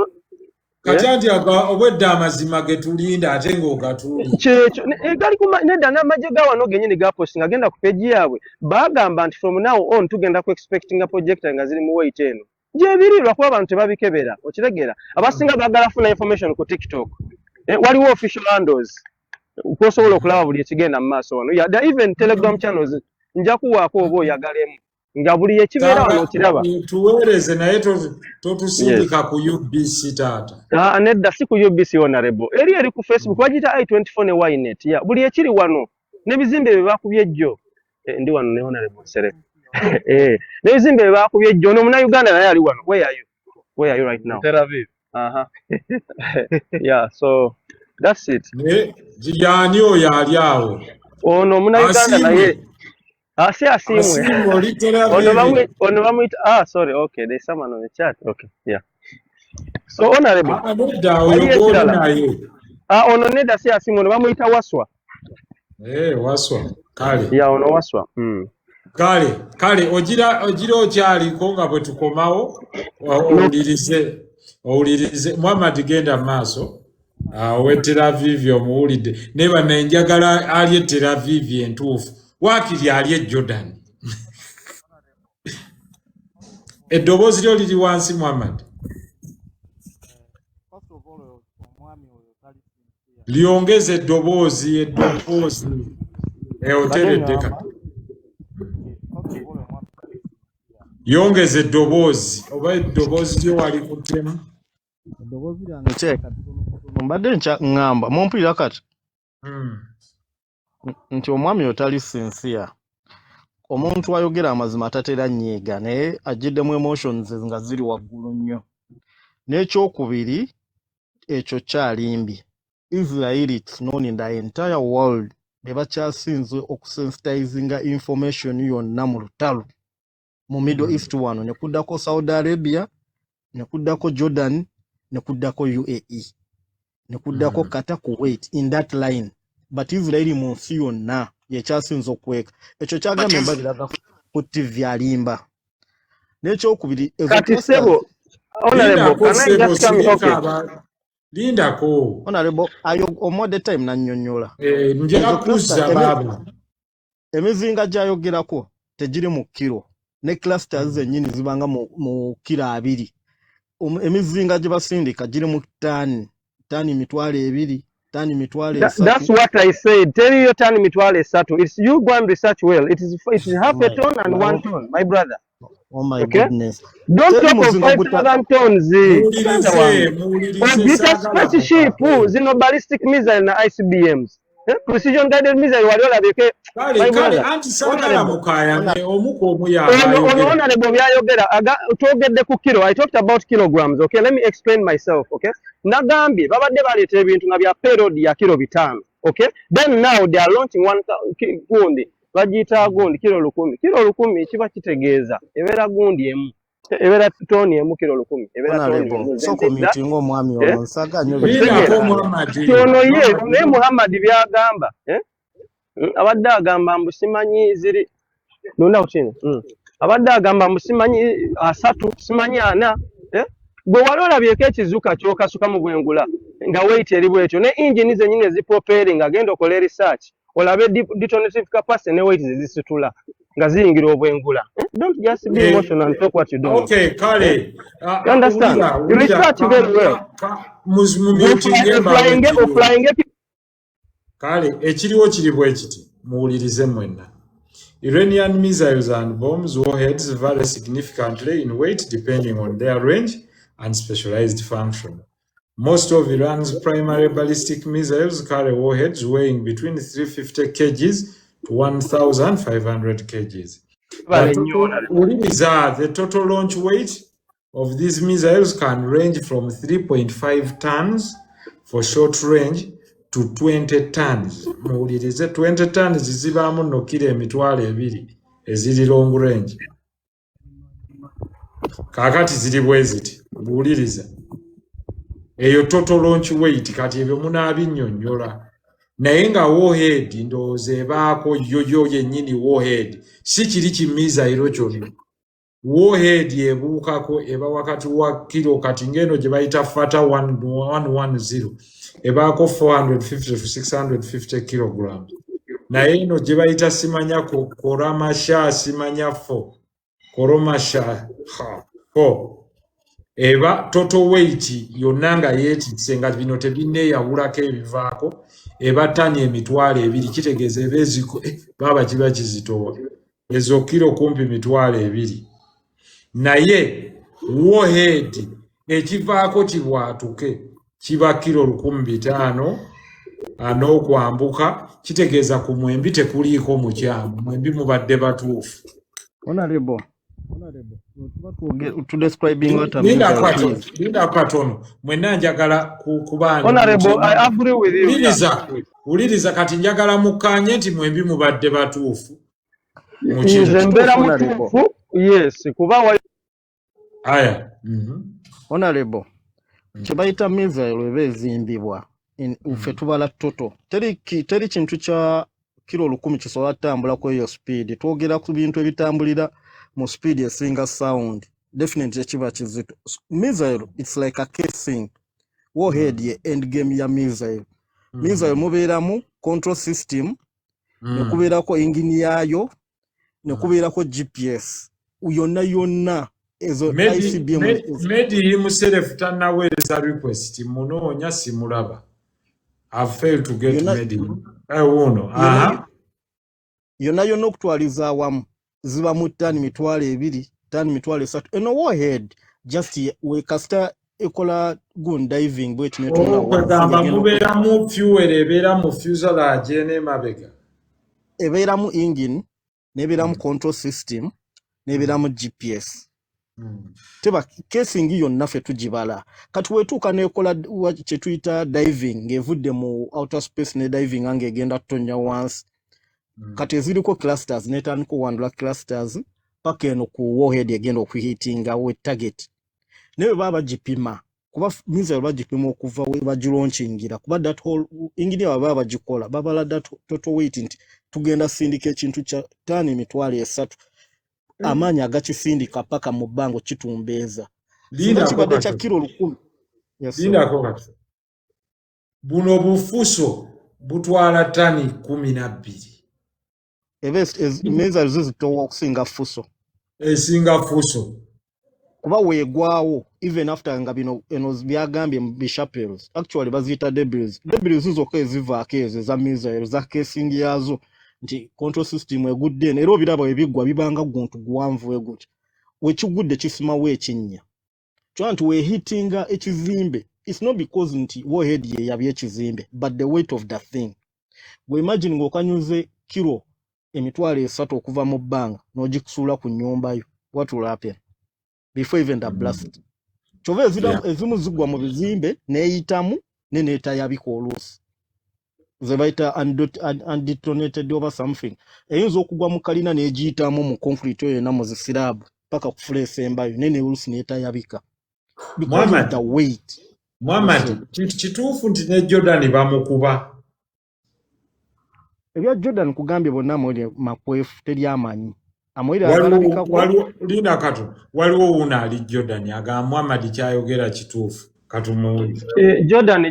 Kati anti obwedda amazima ge tulinda ate ng'ogatuulidde.
Kyekyo gali nedda n'amagye ga wano gennyini gapostinga, genda ku page yaabwe, bagamba nti from now on tugenda ku expectinga projector nga ziri mu weight eno gyebiri, lwakuba abantu tebabikebera, okitegeera. Abasinga baagala funa information ku TikTok. Waliwo official handles kwosobola okulaba buli ekigenda mu maaso wano. Yeah, there are even Telegram channels, nja kuwaako oba oyagalemu nga buli ekibeera wano okiraba.
Tuweereze naye totusindika ku UBC taata.
Ah, nedda si ku UBC honorable, eri ku Facebook bagiyita I24 ne Ynet. Yeah, buli ekiri wano n'ebizimbe bye bakubye ejjo, ndi wano ne honorable Nsereko, n'ebizimbe bye bakubye ejjo, ono munnayuganda naye ali wano. Where are you? Where are you right now?
Tel Aviv.
Aha. Yeah, so that's it.
Naye yaani oyo ali awo?
Ono munnayuganda naye
Asiimwe.
Asi Asiimwe.
Asiimwe oli Tel
Ono
Aviv.
Ono bamuyita, ah sorry, okay, there's someone on the chat. Okay, yeah. So honorable,
Ah, nedda oyo
waliyo
gw'oli
ekirala.
naye.
Ah, ono nedda si Asiimwe, ono bamuyita Waswa.
Waswa. Kale.
Yeah, ono Waswa.
Kale ogira okyaliko nga bwe tukomawo
No.
owulirize owulirize. Muhammad genda mu maaso. Awo Tel Aviv omuwulidde, naye banne njagala ali e Tel Aviv entuufu, waakiri ali e Jordan. Eddoboozi lyo liri wansi, Muhammad. Lyongeze eddoboozi, eddoboozi. Oteredde kati. Yongeza eddoboozi, oba eddoboozi lyo walikuttemu.
Eddoboozi lyange kirabika mbadde ŋŋamba mumpulira kati nti omwami oyo tali sincere. Omuntu ayogera amazima tatera nnyiiga, naye ajjiddemu emotions nga ziri waggulu nnyo. N'ekyokubiri, ekyo kyalimbye. Israel, it's known in the entire world, be bakyasinze okusensitizinga information yonna mu lutalo mu Middle East wano, ne kuddako Saudi Arabia, ne kuddako Jordan, ne kuddako UAE, ne kuddako Qatar, Kuwait, in that line. But Israel mu nsi yonna yekyasinze okweka. Ekyo kyagambye mbabiraga ku TV, alimba. N'ekyokubiri, ezo
Kati
clusters
sebo, honorable,
Lindako
can I
sebo,
just come?
sirika
Okay.
Lindako.
Honorable ayo omwadde time nannyonnyola.
Nja
Ezo
kuzza
cluster
baaba.
Emizinga gy'ayogerako tegiri mu kiro, ne clusters zennyini zibanga mu kiro 20. Emizinga gye basindika giri mu ttaani, ttaani 20,000, ttaani 30,000.
That's what I said. Teriyo tani 30,000. It's you go and research well. It is half a ton and 1 ton, my brother.
Oh my
Okay?
goodness.
Don't
Teri
talk of
muzinga
5,000 tons.
Muwulirize,
Wange.
muwulirize,
Ogiyita
saagala
spaceship,
mukabe.
zino ballistic missile na ICBMs. Precision guided missile wali olabye
Kale,
my
kale,
brother.
anti saagala
Honorable.
mukaayane, omu ku omu y'aba
Ono ono
ayogera.
Honorable byayogera twogedde ku kilo. I talked about kilograms, okay? Let me explain myself, okay? Nagambye babadde baleeta ebintu nga bya payload ya kilo 5, okay? Then now they are launching one gundi bagiyita gundi kilo 1000. Kilo 1000 kiba kitegeeza ebeera gundi emu, ebeera toni emu. Kilo 1000 ebeera toni
Honorable,
emu.
sooka omutinga omwami
Eh?
ono, nsaga nnyo
Lindako,
Okitegeera?
Muhammad.
Kati ono ye
Muhammad.
Naye Muhammad byagamba, eh? Abadde agamba mbu simanyi ziri nona kino. Abadde agamba mbu simanyi 30, simanyi 40, eh? Gwe wali olabyeko ekizuka kyokasuka mu bwengula nga weight eri bwetyo, ne engine zennyini ezipropelling? Agenda okola research olabe detonative capacity ne weight zezisitula nga ziyingira obwengula, eh? Don't just be emotional and talk what you don't know.
Okay, kale. Ah,
You understand?
wulira,
You
wulira,
research very well.
Mumutinge mbaawe
Oflyinge
ekiriwo.
Oflyinge.
Kale, ekiriwo kiri bwe kiti, muwulirize mwenna. Iranian missiles and bombs warheads vary significantly in weight depending on their range and specialized function. Most of Iran's primary ballistic missiles carry warheads weighing between 350 kgs to 1,500 kgs.
Bale
The
nnyo,
total,
honorable.
wuliriza, the total launch weight of these missiles can range from 3.5 tons for short range to 20 tons. Muwulirize, 20 tons zibaamu nno kiro 20,000 eziri long range. Kaakati ziri bwe ziti, buwuliriza. Eyo total launch weight, kati ebyo munaabinnyonnyola. Naye nga warhead ndowooza ebaako yo yo yennyini warhead, si kiri kimissile kyonna. Warhead ebuukako eba wakati wa kiro, kati ng'eno gye bayita Fateh 110 ebaako 450 to 650 kilograms. Naye eno gye bayita simanya Khorramshahr, simanya 4 Khorramshahr 4, eba total weight yonna nga yeetisse nga bino tebinneeyawulako ebivaako eba ttani 20,000. Kitegeeza eba eziko baaba kiba kizitowa ezo kiro kumpi 20,000. Naye warhead ekivaako kibwatuke kiba kiro 1500 n'okwambuka. Kitegeeza ku mwembi tekuliiko mukyamu, mwembi mubadde batuufu.
Honorable, honorable, tuba tudescribing what a
Lindako
missile
katono,
is.
lindako katono. Mwenna njagala kubaani
Honorable, I agree with you.
Wuliriza, wuliriza, kati njagala mukkaanye nti mwembi mubadde batuufu mu kino.
Nze mbeera
Kituufu, honorable.
mutuufu, yes, kuba
Aya.
Honorable, kye bayita missile eba ezimbibwa ffe tubala total. Teri kintu kya kiro 1000 kisobola kutambula ku eyo speed. Twogera ku bintu ebitambulira mu speed esinga sound, definitely kiba kizito. Missile, it's like a casing. Warhead ye end game ya missile. Missile mubeeramu control system, ne kubeerako engine yaayo, ne kubeerako GPS, yonna yonna ezo ICBM.
Medi himself tannaweereza request, munoonya simulaba. I've failed to get
Yonna
Medi. Wuuno.
Yonna
Aha.
Yonna yonna okutwaliza awamu ziba mu ttani 20,000, ttani 30,000. Eno warhead just we kasita ekola gun diving bweti netunula wansi
Okwegamba
ng'egenda
mubeeramu fuel, ebeera mu fuselage n'emabega.
Ebeeramu engine, n'ebeeramu control system, n'ebeeramu GPS. Teba casing yonna ffe tugibala. Kati wetuuka nekola kye tuyita diving, ng'evudde mu outer space ne diving ng'egenda kutonnya wansi. Kati eziriko clusters, netandika owandula clusters paka eno ku warhead egenda okuhitinga we target. Naye bwe baba bagipima, kuba missile bagipima okuva we bagilaunchingira, kuba that whole engineer baba bagikola babala that total weight nti tugenda sindika ekintu kya ttaani 30,000, amaanyi agakisindika paka mu bbanga kitumbeeza singa
Lindako
kibadde kya
katono.
kiro 1000. Yes, sir.
Lindako katono. Buno bufuso butwala ttani 12.
Eba missile zo zitowa okusinga fuso.
Esinga fuso.
Kuba weegwawo even after nga bino eno byagambye mu bishrapnels, actually baziyita debris, debris zokka ezivaako ezo eza missile za casing yaazo, nti control system egudde eno. Era obiraba ebiggwa bibanga guntu guwanvu weguti, wekigudde kisimawo ekinnya kyoba nti wehitinga ekizimbe. It's not because nti warhead ye yabye ekizimbe, but the weight of the thing. Gwe imagine ng'okanyuze kiro 30,000 okuva mu bbanga n'ogisuula ku nnyumba yo, what will happen before even the blast? Kyova ezimu zigwa mu bizimbe neeyitamu ne neetayabika. Oluusi ze bayita undetonated oba something, eyinza okugwa mu kalina n'egiyitamu mu concrete oyo yonna mu zislab paka ku floor esembayo, naye ne oluusi neetayabika because of
Muhammad,
the weight.
Muhammad,
Yes,
kituufu nti ne Jordan bamukuba?
Ebya Jordan kugambye bonna amawulire makwefu, teri amanyi amawulire
Waliwo
agalabikako.
Waliwo, linda katono, waliwo wuuno ali Jordan agamba Muhammad kyayogera kituufu, katumuwulire.
Eh, Jordan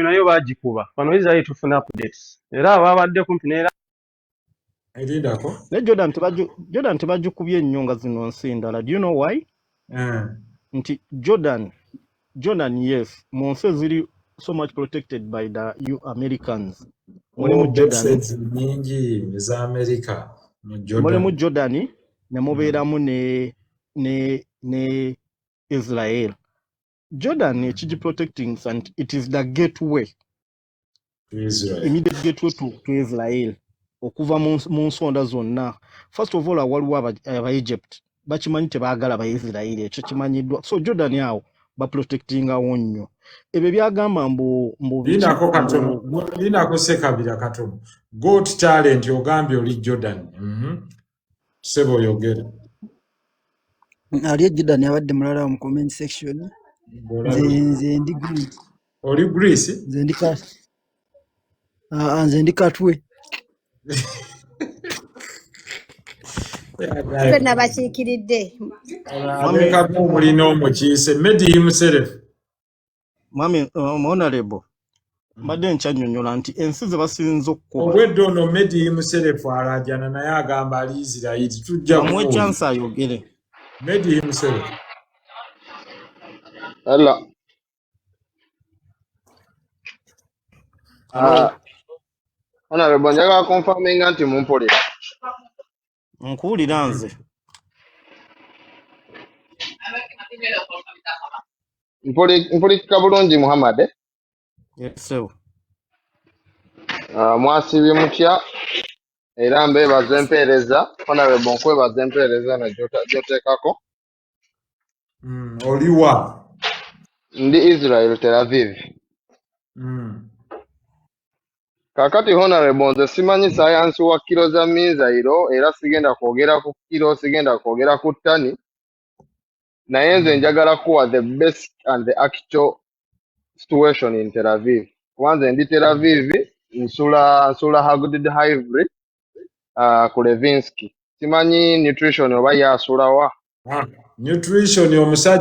nayo bagikuba. Wano Israel tufuna updates. Era ababadde kumpi n'era
Lindako.
Naye Jordan tebagikubye nnyo nga zino nsi ndala. Do you know why? Nti Jordan, yes, mu nsi eziri so much protected by the Americans mulimu
Oh,
Jordan.
bases nyingi eza America mu
Mulimu
Jordan.
Jordan ne mubeeramu ne Israel. Jordan ekigiprotecting and it is the gateway
To Israel.
Immediate gateway to Israel okuva mu nsonda zonna. First of all, waliwo aba Egypt bakimanyi tebaagala Baisirairi, ekyo kimanyiddwa. So Jordan awo baprotectingawo nnyo. Ebyo byagamba mbu biki
Lindako
mbu
katono, lindako Sekabira katono. Got Talent, ogambye oli Jordan. Sebo, oyogere.
Ali e Jordan abadde mulala mu comment section. Nze
Ng'olabye.
Nze ndi Greece.
Oli Greece?
Nze ndi ka ah, nze ndi Katwe.
Ffenna bakiikiridde.
Mwami
Abeekako mulina omukiise Medi himself.
Mwami honorable, mbadde nkyannyonnyola nti ensi ze basinze okukuba
Obwedda ono Medi himself alajana, naye agamba ali Isirairi, tujja
bamuwe
kuwulira.
Chance ayogere.
Medi himself.
Hello.
Hello.
Honorable, njagala confirminga nti mumpulira.
Nkuwulira nze.
Mpulikika bulungi, Muhammad, eh?
Yes, ssebo.
Mwasiibye mutya? Era mbeebaza empeereza. Honorable, nkwebaza empeereza eno gy'oteekako.
Oliwa?
Ndi Israel, Tel Aviv. Kaakati Honorable, nze simanyi sayansi wa kiro za missile, era sigenda kwogera ku kiro, sigenda kwogera ku ttani, naye nze njagala kuwa the best and the actual situation in Tel Aviv. Kuba nze ndi Tel Aviv, nsula Hagdud Hivry, ku Levinsky. Simanyi nutrition oba ye asula wa.
Ah, nutrition omusajja.